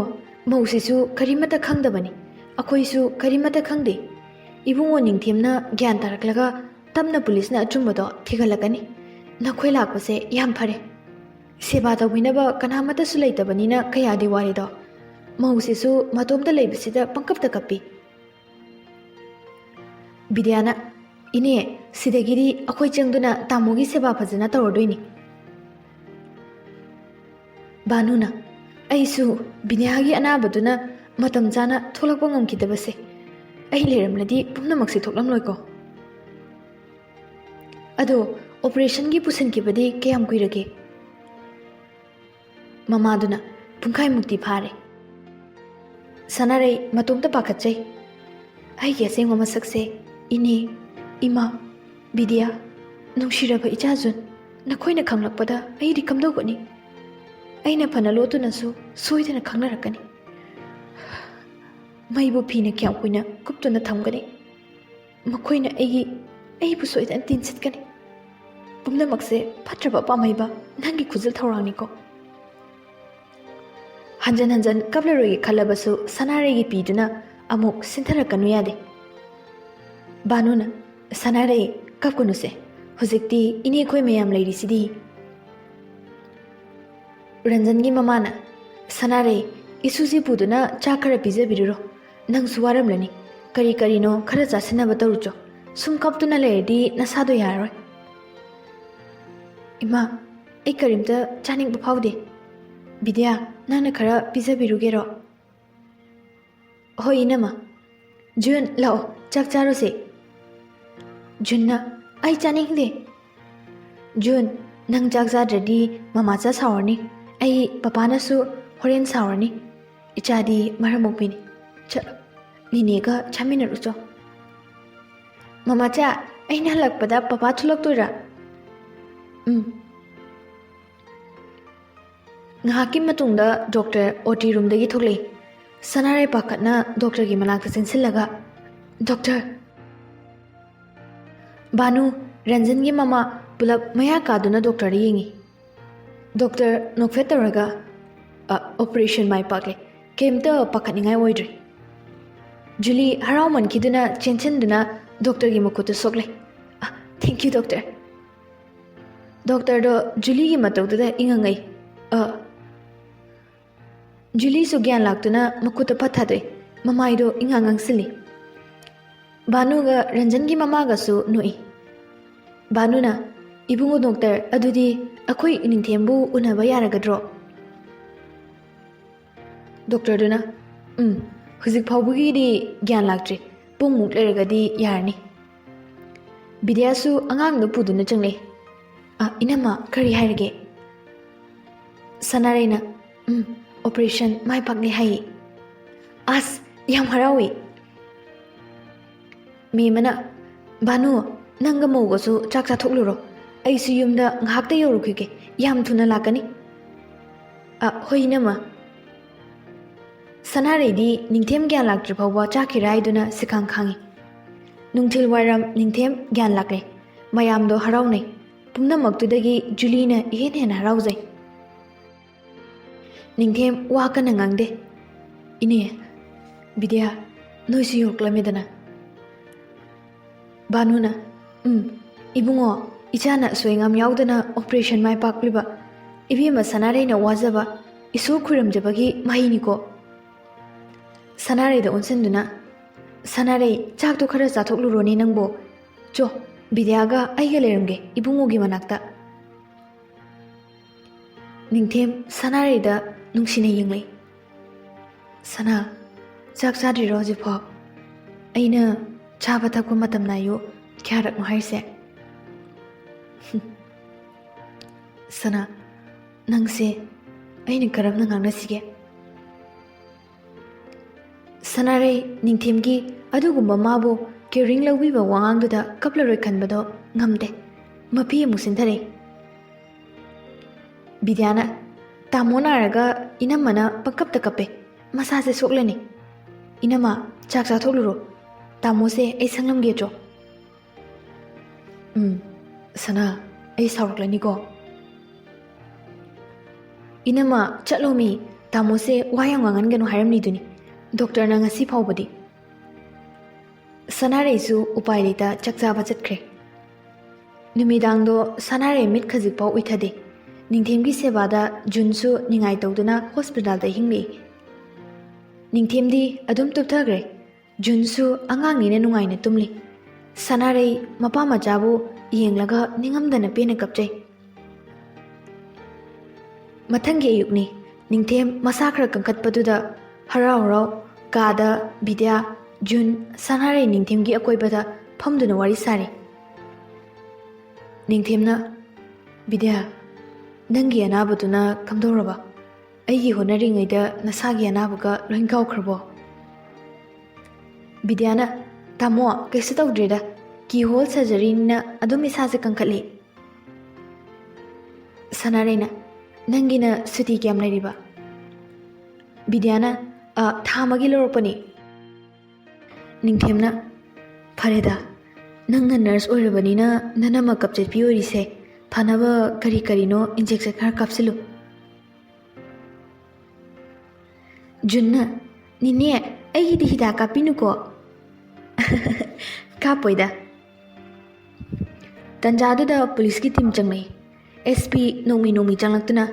ꯃꯧꯁꯤꯁꯨ ꯀꯔꯤꯃꯠꯇ ꯈꯪꯗꯕꯅꯤ, ꯑꯩꯈꯣꯏꯁꯨ ꯀꯔꯤꯃꯠꯇ ꯈꯪꯗꯦ꯫ ꯏꯕꯨꯡꯉꯣ ꯅꯤꯡꯊꯦꯝꯅ ꯒ꯭ꯌꯥꯟ ꯇꯥꯔꯛꯂꯒ ꯇꯞꯅ ꯄꯨꯂꯤꯁꯅ ꯑꯆꯨꯝꯕꯗꯣ ꯊꯤꯒꯠꯂꯛꯀꯅꯤ꯫ ꯅꯈꯣꯏ ꯂꯥꯛꯄꯁꯦ ꯌꯥꯝ ꯐꯔꯦ꯫ ꯁꯦꯕꯥ ꯇꯧꯕꯤꯅꯕ ꯀꯅꯥꯃꯠꯇꯁꯨ ꯂꯩꯇꯕꯅꯤꯅ ꯀꯌꯥꯗꯤ ꯋꯥꯔꯦꯗꯣ꯫ ꯃꯧꯁꯤꯁꯨ ꯃꯇꯣꯝꯇ ꯂꯩꯕꯁꯤꯗ ꯄꯪꯀꯞꯇ ꯀꯞꯄꯤ꯫ ꯕꯤꯗ꯭ꯌꯥꯅ, "ꯏꯅꯦ, ꯁꯤꯗꯒꯤꯗꯤ ꯑꯩꯈꯣꯏ ꯆꯪꯗꯨꯅ ꯇꯥꯃꯣꯒꯤ ꯁꯦꯕꯥ ꯐꯖꯅ ꯇꯧꯔꯗꯣꯏꯅꯤ꯫" ꯕꯥꯅꯨꯅ, "ꯑꯩꯁꯨ ꯕꯤꯗ꯭ꯌꯥꯒꯤ ꯑꯅꯥꯕꯗꯨꯅ ꯃꯇꯝ ꯆꯥꯅ ꯊꯣꯛꯂꯛꯄ ꯉꯝꯈꯤꯗꯕꯁꯦ ꯑꯩ ꯂꯩꯔꯝꯂꯗꯤ ꯄꯨꯝꯅꯃꯛꯁꯦ ꯊꯣꯛꯂꯝꯂꯣꯏꯀꯣ꯫ ꯑꯗꯣ ꯑꯣꯄꯔꯦꯁꯟꯒꯤ ꯄꯨꯁꯤꯟꯈꯤꯕꯗꯤ ꯀꯌꯥꯝ ꯀꯨꯏꯔꯒꯦ?" ꯃꯃꯥꯗꯨꯅ, "ꯄꯨꯡꯈꯥꯏꯃꯨꯛꯇꯤ ꯐꯥꯔꯦ꯫" ꯁꯅꯥꯔꯩ ꯃꯇꯣꯝꯇ ꯄꯥꯈꯠꯆꯩ꯫ "ꯑꯩꯒꯤ ꯑꯁꯦꯡꯕ ꯃꯁꯛꯁꯦ ꯏꯅꯦ, ꯏꯃꯥ, ꯕꯤꯗ꯭ꯌꯥ, ꯅꯨꯡꯁꯤꯔꯕ ꯏꯆꯥ ꯖꯨꯟ, ꯅꯈꯣꯏꯅ ꯈꯪꯂꯛꯄꯗ ꯑꯩꯗꯤ ꯀꯝꯗꯧꯒꯅꯤ? ꯑꯩꯅ ꯐꯅ ꯂꯣꯠꯇꯨꯅꯁꯨ ꯁꯣꯏꯗꯅ ꯈꯪꯅꯔꯛꯀꯅꯤ꯫ ꯃꯩꯕꯨ ꯐꯤꯅ ꯀꯌꯥꯝ ꯀꯨꯏꯅ ꯀꯨꯞꯇꯨꯅ ꯊꯝꯒꯅꯤ? ꯃꯈꯣꯏꯅ ꯑꯩꯒꯤ, ꯑꯩꯕꯨ ꯁꯣꯏꯗꯅ ꯇꯤꯟꯁꯤꯠꯀꯅꯤ꯫ ꯄꯨꯝꯅꯃꯛꯁꯦ ꯐꯠꯇ꯭ꯔꯕ ꯄꯥꯝꯍꯩꯕ ꯅꯪꯒꯤ ꯈꯨꯖꯤꯜ ꯊꯧꯔꯥꯡꯅꯤꯀꯣ꯫" ꯍꯟꯖꯟ ꯍꯟꯖꯟ ꯀꯞꯂꯔꯣꯏꯒꯦ ꯈꯜꯂꯕꯁꯨ ꯁꯅꯥꯔꯩꯒꯤ ꯄꯤꯗꯨꯅ ꯑꯃꯨꯛ ꯁꯤꯟꯊꯔꯛꯀꯅꯨ ꯌꯥꯗꯦ꯫ ꯕꯥꯅꯨꯅ, "ꯁꯅꯥꯔꯩ, ꯀꯞꯀꯅꯨꯁꯦ꯫ ꯍꯧꯖꯤꯛꯇꯤ ꯏꯅꯦꯈꯣꯏ ꯃꯌꯥꯝ ꯂꯩꯔꯤꯁꯤꯗꯤ꯫" ꯔꯟꯖꯟꯒꯤ ꯃꯃꯥꯅ, "ꯁꯅꯥꯔꯩ, ꯏꯁꯨꯁꯤ ꯄꯨꯗꯨꯅ ꯆꯥꯛ ꯈꯔ ꯄꯤꯖꯕꯤꯔꯨꯔꯣ꯫ ꯅꯪꯁꯨ ꯋꯥꯔꯝꯂꯅꯤ꯫ ꯀꯔꯤ ꯀꯔꯤꯅꯣ ꯈꯔ ꯆꯥꯁꯤꯟꯅꯕ ꯇꯧꯔꯨꯆꯣ꯫ ꯁꯨꯝ ꯀꯞꯇꯨꯅ ꯂꯩꯔꯗꯤ ꯅꯁꯥꯗꯣ ꯌꯥꯔꯔꯣꯏ꯫" "ꯏꯃꯥ, ꯑꯩ ꯀꯔꯤꯝꯇ ꯆꯥꯅꯤꯡꯕ ꯐꯥꯎꯗꯦ꯫ ꯕꯤꯗ꯭ꯌꯥ, ꯅꯪꯅ ꯈꯔ ꯄꯤꯖꯕꯤꯔꯨꯒꯦꯔꯣ?" "ꯍꯣꯏ, ꯏꯅꯝꯃ꯫ ꯖꯨꯟ, ꯂꯥꯛꯑꯣ, ꯆꯥꯛ ꯆꯥꯔꯨꯁꯦ꯫" ꯖꯨꯟꯅ, "ꯑꯩ ꯆꯥꯅꯤꯡꯗꯦ꯫" "ꯖꯨꯟ, ꯅꯪ ꯆꯥꯛ ꯆꯥꯗ꯭ꯔꯗꯤ ꯃꯃꯥꯆꯥ ꯁꯥꯎꯔꯅꯤ꯫ ꯑꯩ ꯄꯄꯥꯅꯁꯨ ꯍꯣꯔꯦꯟ ꯁꯥꯎꯔꯅꯤ꯫ ꯏꯆꯥꯗꯤ ꯃꯔꯝ ꯃꯣꯛꯄꯤꯅꯤ꯫ ꯆꯠꯂꯣ, ꯅꯤꯅꯦꯒ ꯆꯥꯃꯤꯟꯅꯔꯨꯆꯣ꯫" "ꯃꯃꯥꯆꯥ, ꯑꯩꯅ ꯍꯜꯂꯛꯄꯗ ꯄꯄꯥ ꯊꯣꯛꯂꯛꯇꯣꯏꯔꯥ?" "ꯎꯝ꯫" ꯉꯥꯏꯍꯥꯛꯀꯤ ꯃꯇꯨꯡꯗ ꯗꯣꯛꯇꯔ ꯑꯣ ꯇꯤ ꯔꯨꯝꯗꯒꯤ ꯊꯣꯛꯂꯛꯏ꯫ ꯁꯅꯥꯔꯩ ꯄꯥꯈꯠꯅ ꯗꯣꯛꯇꯔꯒꯤ ꯃꯅꯥꯛꯇ ꯆꯦꯟꯁꯤꯜꯂꯒ, "ꯗꯣꯛꯇꯔ!" ꯕꯥꯅꯨ, ꯔꯟꯖꯟꯒꯤ ꯃꯃꯥ ꯄꯨꯂꯞ ꯃꯌꯥ ꯀꯥꯗꯨꯅ ꯗꯣꯛꯇꯔꯗ ꯌꯦꯡꯉꯤ꯫ ꯗꯣꯛꯇꯔ ꯅꯣꯛꯐꯦꯠ ꯇꯧꯔꯒ, "ꯑ, ꯑꯣꯄꯔꯦꯁꯟ ꯃꯥꯏ ꯄꯥꯛꯂꯦ꯫ ꯀꯩꯝꯇ ꯄꯥꯈꯠꯅꯤꯡꯉꯥꯏ ꯑꯣꯏꯗ꯭ꯔꯦ꯫" ꯖꯨꯂꯤ ꯍꯔꯥꯎꯃꯟꯈꯤꯗꯨꯅ ꯆꯦꯟꯁꯤꯟꯗꯨꯅ ꯗꯣꯛꯇꯔꯒꯤ ꯃꯈꯨꯠꯇꯨ ꯁꯣꯛꯂꯦ꯫ "ꯑ, thank you, ꯗꯣꯛꯇꯔ꯫" ꯗꯣꯛꯇꯔꯗꯣ ꯖꯨꯂꯤꯒꯤ ꯃꯇꯧꯗꯨꯗ ꯏꯉꯉꯩ꯫ "ꯑ, ꯖꯨꯂꯤꯁꯨ ꯒ꯭ꯌꯥꯟ ꯂꯥꯛꯇꯨꯅ ꯃꯈꯨꯠꯇ ꯐꯠ ꯊꯥꯗꯣꯛꯏ꯫ ꯃꯃꯥꯏꯗꯣ ꯏꯉꯥꯡ ꯉꯥꯡꯁꯤꯜꯂꯤ꯫ ꯚꯥꯅꯨꯒ ꯔꯟꯖꯟꯒꯤ ꯃꯃꯥꯒꯁꯨ ꯅꯣꯛꯏ꯫ ꯚꯥꯅꯨꯅ, "ꯏꯕꯨꯡꯉꯣ ꯗꯣꯛꯇꯔ, ꯑꯗꯨꯗꯤ ꯑꯩꯈꯣꯏ ꯅꯤꯡꯊꯦꯝꯕꯨ ꯎꯅꯕ ꯌꯥꯔꯒꯗ꯭ꯔꯣ?" ꯗꯣꯛꯇꯔꯗꯨꯅ, "ꯎꯝ, ꯍꯧꯖꯤꯛ ꯐꯥꯎꯕꯒꯤꯗꯤ ꯒ꯭ꯌꯥꯟ ꯂꯥꯛꯇ꯭ꯔꯤ꯫ ꯄꯨꯡꯃꯨꯛ ꯂꯩꯔꯒꯗꯤ ꯌꯥꯔꯅꯤ꯫" ꯕꯤꯗ꯭ꯌꯥꯁꯨ ꯑꯉꯥꯡꯗꯨ ꯄꯨꯗꯨꯅ ꯆꯪꯂꯛꯏ꯫ "ꯑ, ꯏꯅꯝꯃ, ꯀꯔꯤ ꯍꯥꯏꯔꯒꯦ?" ꯁꯅꯥꯔꯩꯅ, "ꯎꯝ, operation ꯃꯥꯏ ꯄꯥꯛꯂꯦ ꯍꯥꯏꯌꯦ꯫" "ꯑꯁ, ꯌꯥꯝ ꯍꯔꯥꯎꯏ꯫" ꯃꯦꯝꯃꯅ, "ꯚꯥꯅꯨ, ꯅꯪꯒ ꯃꯧꯒꯁꯨ ꯆꯥꯛ ꯆꯥꯊꯣꯛꯂꯨꯔꯣ꯫ ꯑꯩꯁꯨ ꯌꯨꯝꯗ ꯉꯥꯏꯍꯥꯛꯇ ꯌꯧꯔꯨꯈꯤꯒꯦ꯫ ꯌꯥꯝ ꯊꯨꯅ ꯂꯥꯛꯀꯅꯤ꯫" "ꯑ, ꯍꯣꯏ, ꯏꯅꯝꯃ꯫" ꯁꯅꯥꯔꯩꯗꯤ ꯅꯤꯡꯊꯦꯝ ꯒ꯭ꯌꯥꯟ ꯂꯥꯛꯇ꯭ꯔꯤ ꯐꯥꯎꯕ ꯆꯥꯈꯤꯔꯥ ꯍꯥꯏꯗꯨꯅ ꯁꯤꯈꯥꯡ ꯈꯥꯡꯉꯤ꯫ ꯅꯨꯡꯊꯤꯜ ꯋꯥꯏꯔꯝ ꯅꯤꯡꯊꯦꯝ ꯒ꯭ꯌꯥꯟ ꯂꯥꯛꯂꯦ꯫ ꯃꯌꯥꯝꯗꯣ ꯍꯔꯥꯎꯅꯩ꯫ ꯄꯨꯝꯅꯃꯛꯇꯨꯗꯒꯤ ꯖꯨꯂꯤꯅ ꯏꯍꯦꯟ ꯍꯦꯟꯅ ꯍꯔꯥꯎꯖꯩ꯫ ꯅꯤꯡꯊꯦꯝ ꯋꯥ ꯀꯟꯅ ꯉꯥꯡꯗꯦ꯫ "ꯏꯅꯦ, ꯕꯤꯗ꯭ꯌꯥ, ꯅꯣꯏꯁꯨ ꯌꯧꯔꯛꯂꯝꯃꯦꯗꯅ?" ꯚꯥꯅꯨꯅ, "ꯎꯝ, ꯏꯕꯨꯡꯉꯣ, ꯏꯆꯥꯅ ꯑꯁꯣꯏ ꯑꯉꯥꯝ ꯌꯥꯎꯗꯅ operation ꯃꯥꯏ ꯄꯥꯛꯂꯤꯕ ꯏꯕꯦꯝꯃ ꯁꯅꯥꯔꯩꯅ ꯋꯥꯖꯕ ꯏꯁꯣꯔ ꯈꯨꯔꯨꯝꯖꯕꯒꯤ ꯃꯍꯩꯅꯤꯀꯣ꯫" ꯁꯅꯥꯔꯩꯗ ꯑꯣꯟꯁꯤꯟꯗꯨꯅ, "ꯁꯅꯥꯔꯩ, ꯆꯥꯛꯇꯣ ꯈꯔ ꯆꯥꯊꯣꯛꯂꯨꯔꯣꯅꯦ ꯅꯪꯕꯣ꯫ ꯆꯣ, ꯕꯤꯗ꯭ꯌꯥꯒ ꯑꯩꯒ ꯂꯩꯔꯝꯒꯦ ꯏꯕꯨꯡꯉꯣꯒꯤ ꯃꯅꯥꯛꯇ꯫" ꯅꯤꯡꯊꯦꯝ ꯁꯅꯥꯔꯩꯗ ꯅꯨꯡꯁꯤꯅ ꯌꯦꯡꯂꯛꯏ꯫ "ꯁꯅꯥ, ꯆꯥꯛ ꯆꯥꯗ꯭ꯔꯤꯔꯣ ꯍꯧꯖꯤꯛꯐꯥꯎ? ꯑꯩꯅ ꯆꯥꯕ ꯊꯛꯄ ꯃꯇꯝ ꯅꯥꯏꯌꯨ ꯀꯌꯥꯔꯛꯅꯣ ꯍꯥꯏꯔꯤꯁꯦ?" "ꯁꯅꯥ, ꯅꯪꯁꯦ ꯑꯩꯅ ꯀꯔꯝꯅ ꯉꯥꯡꯅꯁꯤꯒꯦ?" ꯁꯅꯥꯔꯩ ꯅꯤꯡꯊꯦꯝꯒꯤ ꯑꯗꯨꯒꯨꯝꯕ ꯃꯥꯕꯨ caring ꯂꯧꯕꯤꯕ ꯋꯥꯉꯥꯡꯗꯨꯗ ꯀꯞꯂꯔꯣꯏ ꯈꯟꯕꯗꯣ ꯉꯝꯗꯦ꯫ ꯃꯄꯤ ꯑꯃꯨꯛ ꯁꯤꯟꯊꯔꯛꯏ꯫ ꯕꯤꯗ꯭ꯌꯥꯅ, "ꯇꯥꯃꯣ ꯅꯥꯔꯒ ꯏꯅꯝꯃꯅ ꯄꯪꯀꯞꯇ ꯀꯞꯄꯦ꯫ ꯃꯁꯥꯁꯦ ꯁꯣꯛꯂꯅꯤ꯫ ꯏꯅꯝꯃ, ꯆꯥꯛ ꯆꯥꯊꯣꯛꯂꯨꯔꯣ꯫ ꯇꯥꯃꯣꯁꯦ ꯑꯩ ꯁꯪꯂꯝꯒꯦ ꯆꯣ꯫" "ꯎꯝ, ꯁꯅꯥ, ꯑꯩ ꯁꯥꯎꯔꯛꯂꯅꯤꯀꯣ꯫" "ꯏꯅꯝꯃ, ꯆꯠꯂꯣꯃꯤ꯫ ꯇꯥꯃꯣꯁꯦ ꯋꯥ ꯌꯥꯝ ꯉꯥꯡꯍꯟꯒꯅꯨ ꯍꯥꯏꯔꯝꯂꯤꯗꯨꯅꯤ꯫ ꯗꯣꯛꯇꯔꯅ ꯉꯁꯤ ꯐꯥꯎꯕꯗꯤ ꯁꯅꯥꯔꯩꯁꯨ ꯎꯄꯥꯏ ꯂꯩꯇ ꯆꯥꯛ ꯆꯥꯕ ꯆꯠꯈ꯭ꯔꯦ꯫ ꯅꯨꯃꯤꯗꯥꯡꯗꯣ ꯁꯅꯥꯔꯩ ꯃꯤꯠ ꯈꯖꯤꯛꯐꯥꯎ ꯎꯏꯊꯗꯦ꯫ ꯅꯤꯡꯊꯦꯝꯒꯤ ꯁꯦꯕꯥꯗ ꯖꯨꯟꯁꯨ ꯅꯤꯡꯉꯥꯏ ꯇꯧꯗꯨꯅ ꯍꯣꯁꯄꯤꯇꯥꯜꯗ ꯍꯤꯡꯂꯤ꯫ ꯅꯤꯡꯊꯦꯝꯗꯤ ꯑꯗꯨꯝ ꯇꯨꯞꯊꯈ꯭ꯔꯦ꯫ ꯖꯨꯟꯁꯨ ꯑꯉꯥꯡꯅꯤꯅ ꯅꯨꯡꯉꯥꯏꯅ ꯇꯨꯝꯂꯤ꯫ ꯁꯅꯥꯔꯩ ꯃꯄꯥ ꯃꯆꯥꯕꯨ ꯌꯦꯡꯂꯒ ꯅꯤꯡꯉꯝꯗꯅ ꯄꯦꯟꯅ ꯀꯞꯆꯩ꯫ ꯃꯊꯪꯒꯤ ꯑꯌꯨꯛꯅꯤ꯫ ꯅꯤꯡꯊꯦꯝ ꯃꯁꯥ ꯈꯔ ꯀꯟꯈꯠꯄꯗꯨꯗ ꯍꯔꯥꯎ ꯍꯔꯥꯎ ꯀꯥꯗ ꯕꯤꯗ꯭ꯌꯥ, ꯖꯨꯟ, ꯁꯅꯥꯔꯩ ꯅꯤꯡꯊꯦꯝꯒꯤ ꯑꯀꯣꯏꯕꯗ ꯐꯝꯗꯨꯅ ꯋꯥꯔꯤ ꯁꯥꯔꯤ꯫ ꯅꯤꯡꯊꯦꯝꯅ, "ꯕꯤꯗ꯭ꯌꯥ, ꯅꯪꯒꯤ ꯑꯅꯥꯕꯗꯨꯅ ꯀꯝꯗꯧꯔꯕ? ꯑꯩꯒꯤ ꯍꯣꯠꯅꯔꯤꯉꯩꯗ ꯅꯁꯥꯒꯤ ꯑꯅꯥꯕꯒ ꯂꯣꯏ ꯀꯥꯎꯈ꯭ꯔꯕꯣ?" ꯕꯤꯗ꯭ꯌꯥꯅ, "ꯇꯥꯃꯣ, ꯀꯩꯁꯨ ꯇꯧꯗ꯭ꯔꯤꯗ꯫ Keyhole surgeryꯅꯤꯅ ꯑꯗꯨꯝ ꯏꯁꯥꯁꯦ ꯀꯟꯈꯠꯂꯤ꯫" ꯁꯅꯥꯔꯩꯅ, "ꯅꯪꯒꯤꯅ ꯁꯨꯇꯤ ꯀꯌꯥꯝ ꯂꯩꯔꯤꯕ?" ꯕꯤꯗ꯭ꯌꯥꯅ, "ꯑ, ꯊꯥ ꯑꯃꯒꯤ ꯂꯧꯔꯛꯄꯅꯤ꯫" ꯅꯤꯡꯊꯦꯝꯅ, "ꯐꯔꯦꯗ, ꯅꯪꯅ ꯅꯔꯁ ꯑꯣꯏꯔꯕꯅꯤꯅ ꯅꯅꯝꯃ ꯀꯞꯆꯦꯠꯄꯤ ꯑꯣꯏꯔꯤꯁꯦ ꯐꯅꯕ ꯀꯔꯤ ꯀꯔꯤꯅꯣ injection ꯈꯔ ꯀꯥꯞꯁꯤꯜꯂꯨ꯫" ꯖꯨꯟꯅ, "ꯅꯦꯅꯦ, ꯑꯩꯒꯤꯗꯤ ꯍꯤꯗꯥꯛ ꯀꯥꯞꯄꯤꯅꯨꯀꯣ꯫" "ꯀꯥꯞꯄꯣꯏꯗ꯫" ꯇꯟꯖꯥꯗꯨꯗ ꯄꯨꯂꯤꯁꯀꯤ ꯇꯤꯝ ꯆꯪꯂꯛꯏ꯫ ꯑꯦꯁ ꯄꯤ ꯅꯣꯡꯃꯩ ꯅꯣꯡꯃꯩ ꯆꯪꯂꯛꯇꯨꯅ,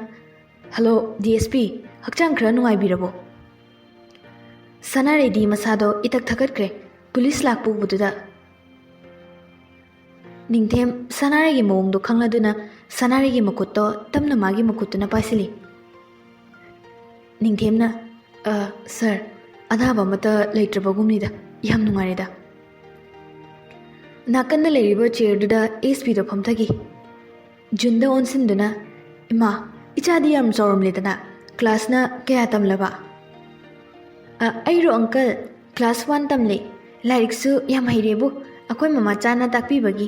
"ꯍꯜꯂꯣ, ꯗꯤ ꯑꯦꯁ ꯄꯤ, ꯍꯛꯆꯥꯡ ꯈꯔ ꯅꯨꯡꯉꯥꯏꯕꯤꯔꯕꯣ?" ꯁꯅꯥꯔꯩꯗꯤ ꯃꯁꯥꯗꯣ ꯏꯇꯛ ꯊꯛꯀꯠꯈ꯭ꯔꯦ꯫ ꯄꯨꯂꯤꯁ ꯂꯥꯛꯄ ꯎꯕꯗꯨꯗ ꯅꯤꯡꯊꯦꯝ ꯁꯅꯥꯔꯩꯒꯤ ꯃꯑꯣꯡꯗꯣ ꯈꯪꯂꯗꯨꯅ ꯁꯅꯥꯔꯩꯒꯤ ꯃꯈꯨꯠꯇꯣ ꯇꯞꯅ ꯃꯥꯒꯤ ꯃꯈꯨꯠꯇꯨꯅ ꯄꯥꯏꯁꯤꯜꯂꯤ꯫ ꯅꯤꯡꯊꯦꯝꯅ, "ꯑ, ꯁꯥꯔ, ꯑꯅꯥꯕ ꯑꯃꯠꯇ ꯂꯩꯇ꯭ꯔꯕꯒꯨꯝꯅꯤꯗ, ꯌꯥꯝ ꯅꯨꯡꯉꯥꯏꯔꯦꯗ꯫" ꯅꯥꯀꯟꯗ ꯂꯩꯔꯤꯕ ꯆꯤꯌꯔꯗꯨꯗ ꯑꯦꯁ ꯄꯤꯗꯣ ꯐꯝꯊꯈꯤ꯫ ꯖꯨꯟꯗ ꯑꯣꯟꯁꯤꯟꯗꯨꯅ, "ꯏꯃꯥ, ꯏꯆꯥꯗꯤ ꯌꯥꯝ ꯆꯥꯎꯔꯝꯂꯦꯗꯅ, ꯀ꯭ꯂꯥꯁꯅ ꯀꯌꯥ ꯇꯝꯂꯕ?" "ꯑ, ꯑꯩꯔꯣ ꯑꯪꯀꯜ, ꯀ꯭ꯂꯥꯁ ꯋꯥꯟ ꯇꯝꯂꯤ꯫ ꯂꯥꯏꯔꯤꯛꯁꯨ ꯌꯥꯝ ꯍꯩꯔꯦꯕꯨ, ꯑꯩꯈꯣꯏ ꯃꯃꯥꯆꯥꯅ ꯇꯥꯛꯄꯤꯕꯒꯤ꯫"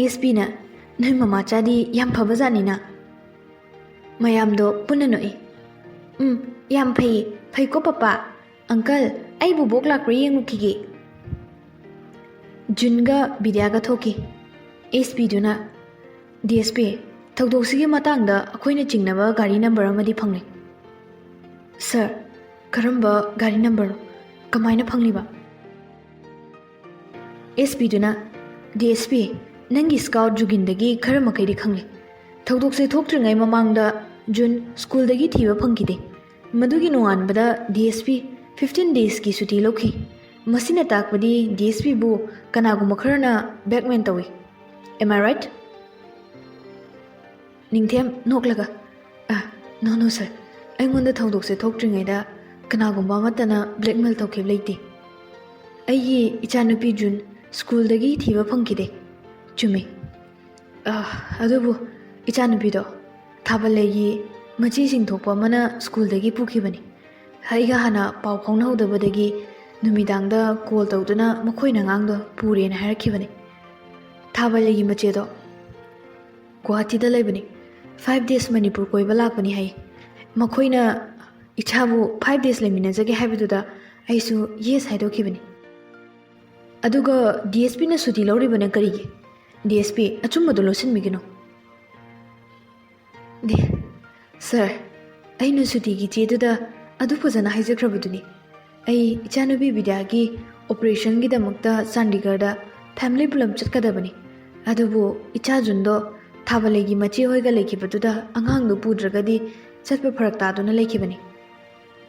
ꯑꯦꯁ ꯄꯤꯅ, "ꯅꯣꯏ ꯃꯃꯥꯆꯥꯗꯤ ꯌꯥꯝ ꯐꯕꯖꯥꯠꯅꯤꯅ꯫" ꯃꯌꯥꯝꯗꯣ ꯄꯨꯟꯅ ꯅꯣꯛꯏ꯫ "ꯎꯝ, ꯌꯥꯝ ꯐꯩꯌꯦ, ꯐꯩꯀꯣ ꯄꯄꯥ꯫ ꯑꯪꯀꯜ, ꯑꯩꯕꯨ ꯕꯣꯛ ꯂꯥꯛꯄ꯭ꯔꯥ ꯌꯦꯡꯉꯨꯈꯤꯒꯦ꯫" ꯖꯨꯟꯒ ꯕꯤꯗ꯭ꯌꯥꯒ ꯊꯣꯛꯈꯤ꯫ ꯑꯦꯁ ꯄꯤꯗꯨꯅ, "ꯗꯤ ꯑꯦꯁ ꯄꯤ, ꯊꯧꯗꯣꯛꯁꯤꯒꯤ ꯃꯇꯥꯡꯗ ꯑꯩꯈꯣꯏꯅ ꯆꯤꯡꯅꯕ ꯒꯥꯔꯤ ꯅꯝꯕꯔ ꯑꯃꯗꯤ ꯐꯪꯂꯦ꯫" "ꯁꯥꯔ, ꯀꯔꯝꯕ ꯒꯥꯔꯤ ꯅꯝꯕꯔꯅꯣ?" ꯀꯃꯥꯏꯅ ꯐꯪꯂꯤꯕ? ꯑꯦꯁ ꯄꯤꯗꯨꯅ, "ꯗꯤ ꯑꯦꯁ ꯄꯤ, ꯅꯪꯒꯤ ꯁ꯭ꯀꯥꯎꯠ ꯖꯨꯒꯤꯟꯗꯒꯤ ꯈꯔ ꯃꯈꯩꯗꯤ ꯈꯪꯂꯦ꯫ ꯊꯧꯗꯣꯛꯁꯦ ꯊꯣꯛꯇ꯭ꯔꯤꯉꯩ ꯃꯃꯥꯡꯗ ꯖꯨꯟ ꯁ꯭ꯀꯨꯜꯗꯒꯤ ꯊꯤꯕ ꯐꯪꯈꯤꯗꯦ꯫ ꯃꯗꯨꯒꯤ ꯅꯣꯡꯉꯥꯟꯕꯗ ꯗꯤ ꯑꯦꯁ ꯄꯤ ꯐꯤꯐꯇꯤꯟ ꯗꯦꯖꯀꯤ ꯁꯨꯇꯤ ꯂꯧꯈꯤ꯫ ꯃꯁꯤꯅ ꯇꯥꯛꯄꯗꯤ ꯗꯤ ꯑꯦꯁ ꯄꯤꯕꯨ ꯀꯅꯥꯒꯨꯝꯕ ꯈꯔꯅ ꯕ꯭ꯂꯦꯛꯃꯦꯜ ꯇꯧꯏ꯫ Am I right?" ꯅꯤꯡꯊꯦꯝ ꯅꯣꯛꯂꯒ, "ꯑ, no, no, sir. ꯑꯩꯉꯣꯟꯗ ꯊꯧꯗꯣꯛꯁꯦ ꯊꯣꯛꯇ꯭ꯔꯤꯉꯩꯗ ꯀꯅꯥꯒꯨꯝꯕ ꯑꯃꯠꯇꯅ ꯕ꯭ꯂꯦꯛꯃꯦꯜ ꯇꯧꯈꯤꯕ ꯂꯩꯇꯦ꯫ ꯑꯩꯒꯤ ꯏꯆꯥꯅꯨꯄꯤ ꯖꯨꯟ ꯁ꯭ꯀꯨꯜꯗꯒꯤ ꯊꯤꯕ ꯐꯪꯈꯤꯗꯦ꯫ ꯆꯨꯝꯃꯤ꯫ ꯑ, ꯑꯗꯨꯕꯨ ꯏꯆꯥꯅꯨꯄꯤꯗꯣ ꯊꯥꯕꯂꯩꯒꯤ ꯃꯆꯦꯁꯤꯡ ꯊꯣꯛꯄ ꯑꯃꯅ ꯁ꯭ꯀꯨꯜꯗꯒꯤ ꯄꯨꯈꯤꯕꯅꯤ꯫ ꯑꯩꯒ ꯍꯥꯟꯅ ꯄꯥꯎ ꯐꯥꯎꯅꯍꯧꯗꯕꯗꯒꯤ ꯅꯨꯃꯤꯗꯥꯡꯗ ꯀꯣꯜ ꯇꯧꯗꯨꯅ ꯃꯈꯣꯏꯅ ꯑꯉꯥꯡꯗꯣ ꯄꯨꯔꯦꯅ ꯍꯥꯏꯔꯛꯈꯤꯕꯅꯤ꯫ ꯊꯥꯕꯂꯩꯒꯤ ꯃꯆꯦꯗꯣ ꯒꯨꯋꯥꯍꯥꯇꯤꯗ ꯂꯩꯕꯅꯤ꯫ ꯐꯥꯏꯚ ꯗꯦꯖ ꯃꯅꯤꯄꯨꯔ ꯀꯣꯏꯕ ꯂꯥꯛꯄꯅꯤ ꯍꯥꯏ꯫ ꯃꯈꯣꯏꯅ ꯏꯆꯥꯕꯨ ꯐꯥꯏꯚ ꯗꯦꯖ ꯂꯩꯃꯤꯟꯅꯖꯒꯦ ꯍꯥꯏꯕꯗꯨꯗ ꯑꯩꯁꯨ ꯌꯦꯁ ꯍꯥꯏꯗꯣꯛꯈꯤꯕꯅꯤ꯫ ꯑꯗꯨꯒ ꯗꯤ ꯑꯦꯁ ꯄꯤꯅ ꯁꯨꯇꯤ ꯂꯧꯔꯤꯕꯅ ꯀꯔꯤꯒꯤ? D S P, ꯑꯆꯨꯝꯕꯗꯨ ꯂꯣꯠꯁꯤꯟꯕꯤꯒꯅꯨ꯫" ꯗꯤ, "ꯁꯥꯔ, ꯑꯩꯅ ꯁꯨꯇꯤꯒꯤ ꯆꯦꯗꯨꯗ ꯑꯗꯨ ꯐꯖꯅ ꯍꯥꯏꯖꯈ꯭ꯔꯕꯗꯨꯅꯤ꯫ ꯑꯩ ꯏꯆꯥꯅꯨꯄꯤ ꯕꯤꯗ꯭ꯌꯥꯒꯤ ꯑꯣꯄꯔꯦꯁꯟꯒꯤꯗꯃꯛꯇ ꯆꯥꯟꯗꯤꯒꯔꯗ ꯐꯦꯃꯤꯂꯤ ꯄꯨꯂꯞ ꯆꯠꯀꯗꯕꯅꯤ꯫ ꯑꯗꯨꯕꯨ ꯏꯆꯥ ꯖꯨꯟꯗꯣ ꯊꯥꯕꯂꯩꯒꯤ ꯃꯆꯦ ꯍꯣꯏꯒ ꯂꯩꯈꯤꯕꯗꯨꯗ ꯑꯉꯥꯡꯗꯨ ꯄꯨꯗ꯭ꯔꯒꯗꯤ ꯆꯠꯄ ꯐꯔꯛ ꯇꯥꯗꯨꯅ ꯂꯩꯈꯤꯕꯅꯤ꯫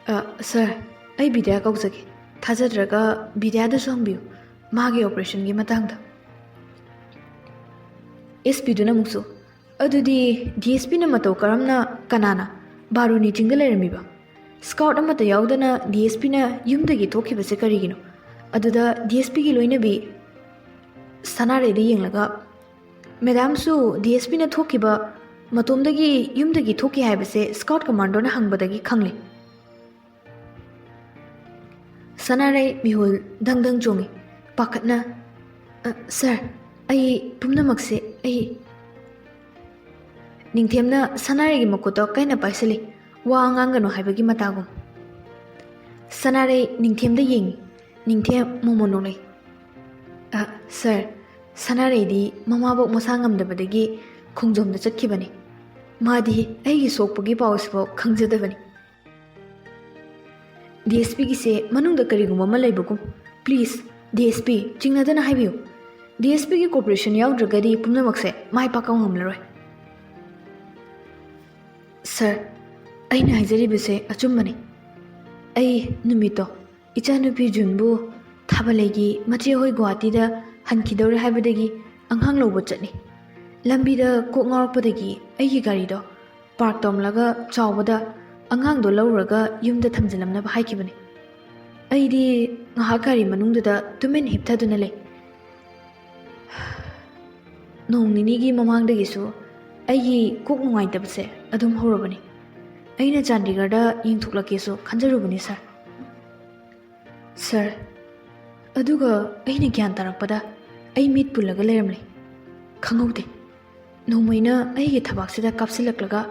ꯑ, ꯁꯥꯔ, ꯑꯩ ꯕꯤꯗ꯭ꯌꯥ ꯀꯧꯖꯒꯦ꯫ ꯊꯥꯖꯗ꯭ꯔꯒ ꯕꯤꯗ꯭ꯌꯥꯗꯁꯨ ꯍꯪꯕꯤꯌꯨ, ꯃꯥꯒꯤ ꯑꯣꯄꯔꯦꯁꯟꯒꯤ ꯃꯇꯥꯡꯗ꯫" ꯑꯦꯁ ꯄꯤꯗꯨꯅ ꯑꯃꯨꯛꯁꯨ, "ꯑꯗꯨꯗꯤ ꯗꯤ ꯑꯦꯁ ꯄꯤꯅ ꯃꯇꯧ ꯀꯔꯝꯅ, ꯀꯅꯥꯅ ꯕꯥꯔꯨꯅꯤ ꯆꯤꯡꯗ ꯂꯩꯔꯝꯃꯤꯕ? ꯁ꯭ꯀꯥꯎꯠ ꯑꯃꯠꯇ ꯌꯥꯎꯗꯅ ꯗꯤ ꯑꯦꯁ ꯄꯤꯅ ꯌꯨꯝꯗꯒꯤ ꯊꯣꯛꯈꯤꯕꯁꯦ ꯀꯔꯤꯒꯤꯅꯣ?" ꯑꯗꯨꯗ ꯗꯤ ꯑꯦꯁ ꯄꯤꯒꯤ ꯂꯣꯏꯅꯕꯤ ꯁꯅꯥꯔꯩꯗ ꯌꯦꯡꯂꯒ, "ꯃꯦꯗꯥꯝꯁꯨ ꯗꯤ ꯑꯦꯁ ꯄꯤꯅ ꯊꯣꯛꯈꯤꯕ ꯃꯇꯣꯝꯗꯒꯤ ꯌꯨꯝꯗꯒꯤ ꯊꯣꯛꯈꯤ ꯍꯥꯏꯕꯁꯦ ꯁ꯭ꯀꯥꯎꯠ ꯀꯃꯥꯟꯗꯣꯅ ꯍꯪꯕꯗꯒꯤ ꯈꯪꯂꯦ꯫" ꯁꯅꯥꯔꯩ ꯃꯤꯍꯨꯜ ꯗꯪ ꯗꯪ ꯆꯣꯡꯉꯤ꯫ ꯄꯥꯈꯠꯅ, "ꯑ, ꯁꯥꯔ, ꯑꯩ ꯄꯨꯝꯅꯃꯛꯁꯦ ꯑꯩ" ꯅꯤꯡꯊꯦꯝꯅ ꯁꯅꯥꯔꯩꯒꯤ ꯃꯈꯨꯠꯇꯣ ꯀꯟꯅ ꯄꯥꯏꯁꯤꯜꯂꯤ, ꯋꯥ ꯉꯥꯡꯒꯅꯨ ꯍꯥꯏꯕꯒꯤ ꯃꯇꯥꯒꯨꯝ꯫ ꯁꯅꯥꯔꯩ ꯅꯤꯡꯊꯦꯝꯗ ꯌꯦꯡꯉꯤ꯫ ꯅꯤꯡꯊꯦꯝ ꯃꯣꯃꯣꯟ ꯅꯣꯛꯂꯛꯏ꯫ "ꯑ, ꯁꯥꯔ, ꯁꯅꯥꯔꯩꯗꯤ ꯃꯃꯥꯕꯣꯛ ꯃꯁꯥ ꯉꯝꯗꯕꯗꯒꯤ ꯈꯣꯡꯖꯣꯝꯗ ꯆꯠꯈꯤꯕꯅꯤ꯫ ꯃꯥꯗꯤ ꯑꯩꯒꯤ ꯁꯣꯛꯄꯒꯤ ꯄꯥꯎꯁꯤꯐꯥꯎ ꯈꯪꯖꯗꯕꯅꯤ꯫" ꯗꯤ ꯑꯦꯁ ꯄꯤꯒꯤꯁꯦ ꯃꯅꯨꯡꯗ ꯀꯔꯤꯒꯨꯝꯕ ꯑꯃ ꯂꯩꯕꯒꯨꯝ꯫ ꯄ꯭ꯂꯤꯖ, ꯗꯤ ꯑꯦꯁ ꯄꯤ, ꯆꯤꯡꯅꯗꯅ ꯍꯥꯏꯕꯤꯌꯨ꯫ ꯗꯤ ꯑꯦꯁ ꯄꯤꯒꯤ ꯀꯣꯑꯣꯄꯔꯦꯁꯟ ꯌꯥꯎꯗ꯭ꯔꯒꯗꯤ ꯄꯨꯝꯅꯃꯛꯁꯦ ꯃꯥꯏ ꯄꯥꯛꯄ ꯉꯝꯂꯔꯣꯏ꯫ ꯁꯥꯔ, ꯑꯩꯅ ꯍꯥꯏꯖꯔꯤꯕꯁꯦ ꯑꯆꯨꯝꯕꯅꯤ꯫ ꯑꯩ ꯅꯨꯃꯤꯠꯇꯣ ꯏꯆꯥꯅꯨꯄꯤ ꯖꯨꯟꯕꯨ ꯊꯥꯕꯂꯩꯒꯤ ꯃꯆꯦ ꯍꯣꯏ ꯒꯨꯋꯥꯍꯥꯇꯤꯗ ꯍꯟꯈꯤꯗꯧꯔꯦ ꯍꯥꯏꯕꯗꯒꯤ ꯑꯉꯥꯡ ꯂꯧꯕ ꯆꯠꯂꯤ꯫ ꯂꯝꯕꯤꯗ ꯀꯣꯛ ꯉꯥꯎꯔꯛꯄꯗꯒꯤ ꯑꯩꯒꯤ ꯒꯥꯔꯤꯗꯣ ꯄꯥꯔꯛ ꯇꯧꯔꯝꯂꯒ ꯆꯥꯎꯕꯗ ꯑꯉꯥꯡꯗꯣ ꯂꯧꯔꯒ ꯌꯨꯝꯗ ꯊꯝꯖꯤꯜꯂꯝꯅꯕ ꯍꯥꯏꯈꯤꯕꯅꯤ꯫ ꯑꯩꯗꯤ ꯉꯥꯏꯍꯥꯛ ꯒꯥꯔꯤ ꯃꯅꯨꯡꯗꯨꯗ ꯇꯨꯃꯤꯟ ꯍꯤꯞꯊꯗꯨꯅ ꯂꯩ꯫ ꯅꯣꯡ ꯅꯤꯅꯤꯒꯤ ꯃꯃꯥꯡꯗꯒꯤꯁꯨ ꯑꯩꯒꯤ ꯀꯣꯛ ꯅꯨꯡꯉꯥꯏꯇꯕꯁꯦ ꯑꯗꯨꯝ ꯍꯧꯔꯕꯅꯤ꯫ ꯑꯩꯅ ꯆꯥꯟꯗꯤꯒꯔꯗ ꯌꯦꯡꯊꯣꯛꯂꯛꯀꯦꯁꯨ ꯈꯟꯖꯔꯨꯕꯅꯤ, ꯁꯥꯔ꯫ ꯁꯥꯔ, ꯑꯗꯨꯒ ꯑꯩꯅ ꯒ꯭ꯌꯥꯟ ꯇꯥꯔꯛꯄꯗ ꯑꯩ ꯃꯤꯠ ꯄꯨꯜꯂꯒ ꯂꯩꯔꯝꯂꯦ꯫ ꯈꯪꯍꯧꯗꯦ꯫ ꯅꯣꯡꯃꯩꯅ ꯑꯩꯒꯤ ꯊꯕꯥꯛꯁꯤꯗ ꯀꯥꯞꯁꯤꯜꯂꯛꯂꯒ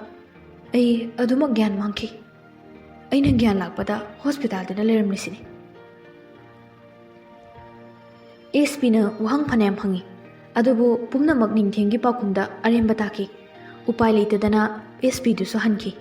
ꯑꯩ ꯑꯗꯨꯃꯛ ꯒ꯭ꯌꯥꯟ ꯃꯥꯡꯈꯤ꯫ ꯑꯩꯅ ꯒ꯭ꯌꯥꯟ ꯂꯥꯛꯄꯗ ꯍꯣꯁꯄꯤꯇꯥꯜꯗꯅ ꯂꯩꯔꯝꯂꯤꯁꯤꯅꯤ꯫ ꯑꯦꯁ ꯄꯤꯅ ꯋꯥꯍꯪ ꯐꯅꯌꯥꯝ ꯍꯪꯉꯤ, ꯑꯗꯨꯕꯨ ꯄꯨꯝꯅꯃꯛ ꯅꯤꯡꯊꯦꯝꯒꯤ ꯄꯥꯎꯈꯨꯝꯗ ꯑꯔꯦꯝꯕ ꯇꯥꯈꯤ꯫ ꯎꯄꯥꯏ ꯂꯩꯇꯗꯅ ꯑꯦꯁ ꯄꯤꯗꯨꯁꯨ ꯍꯟꯈꯤ꯫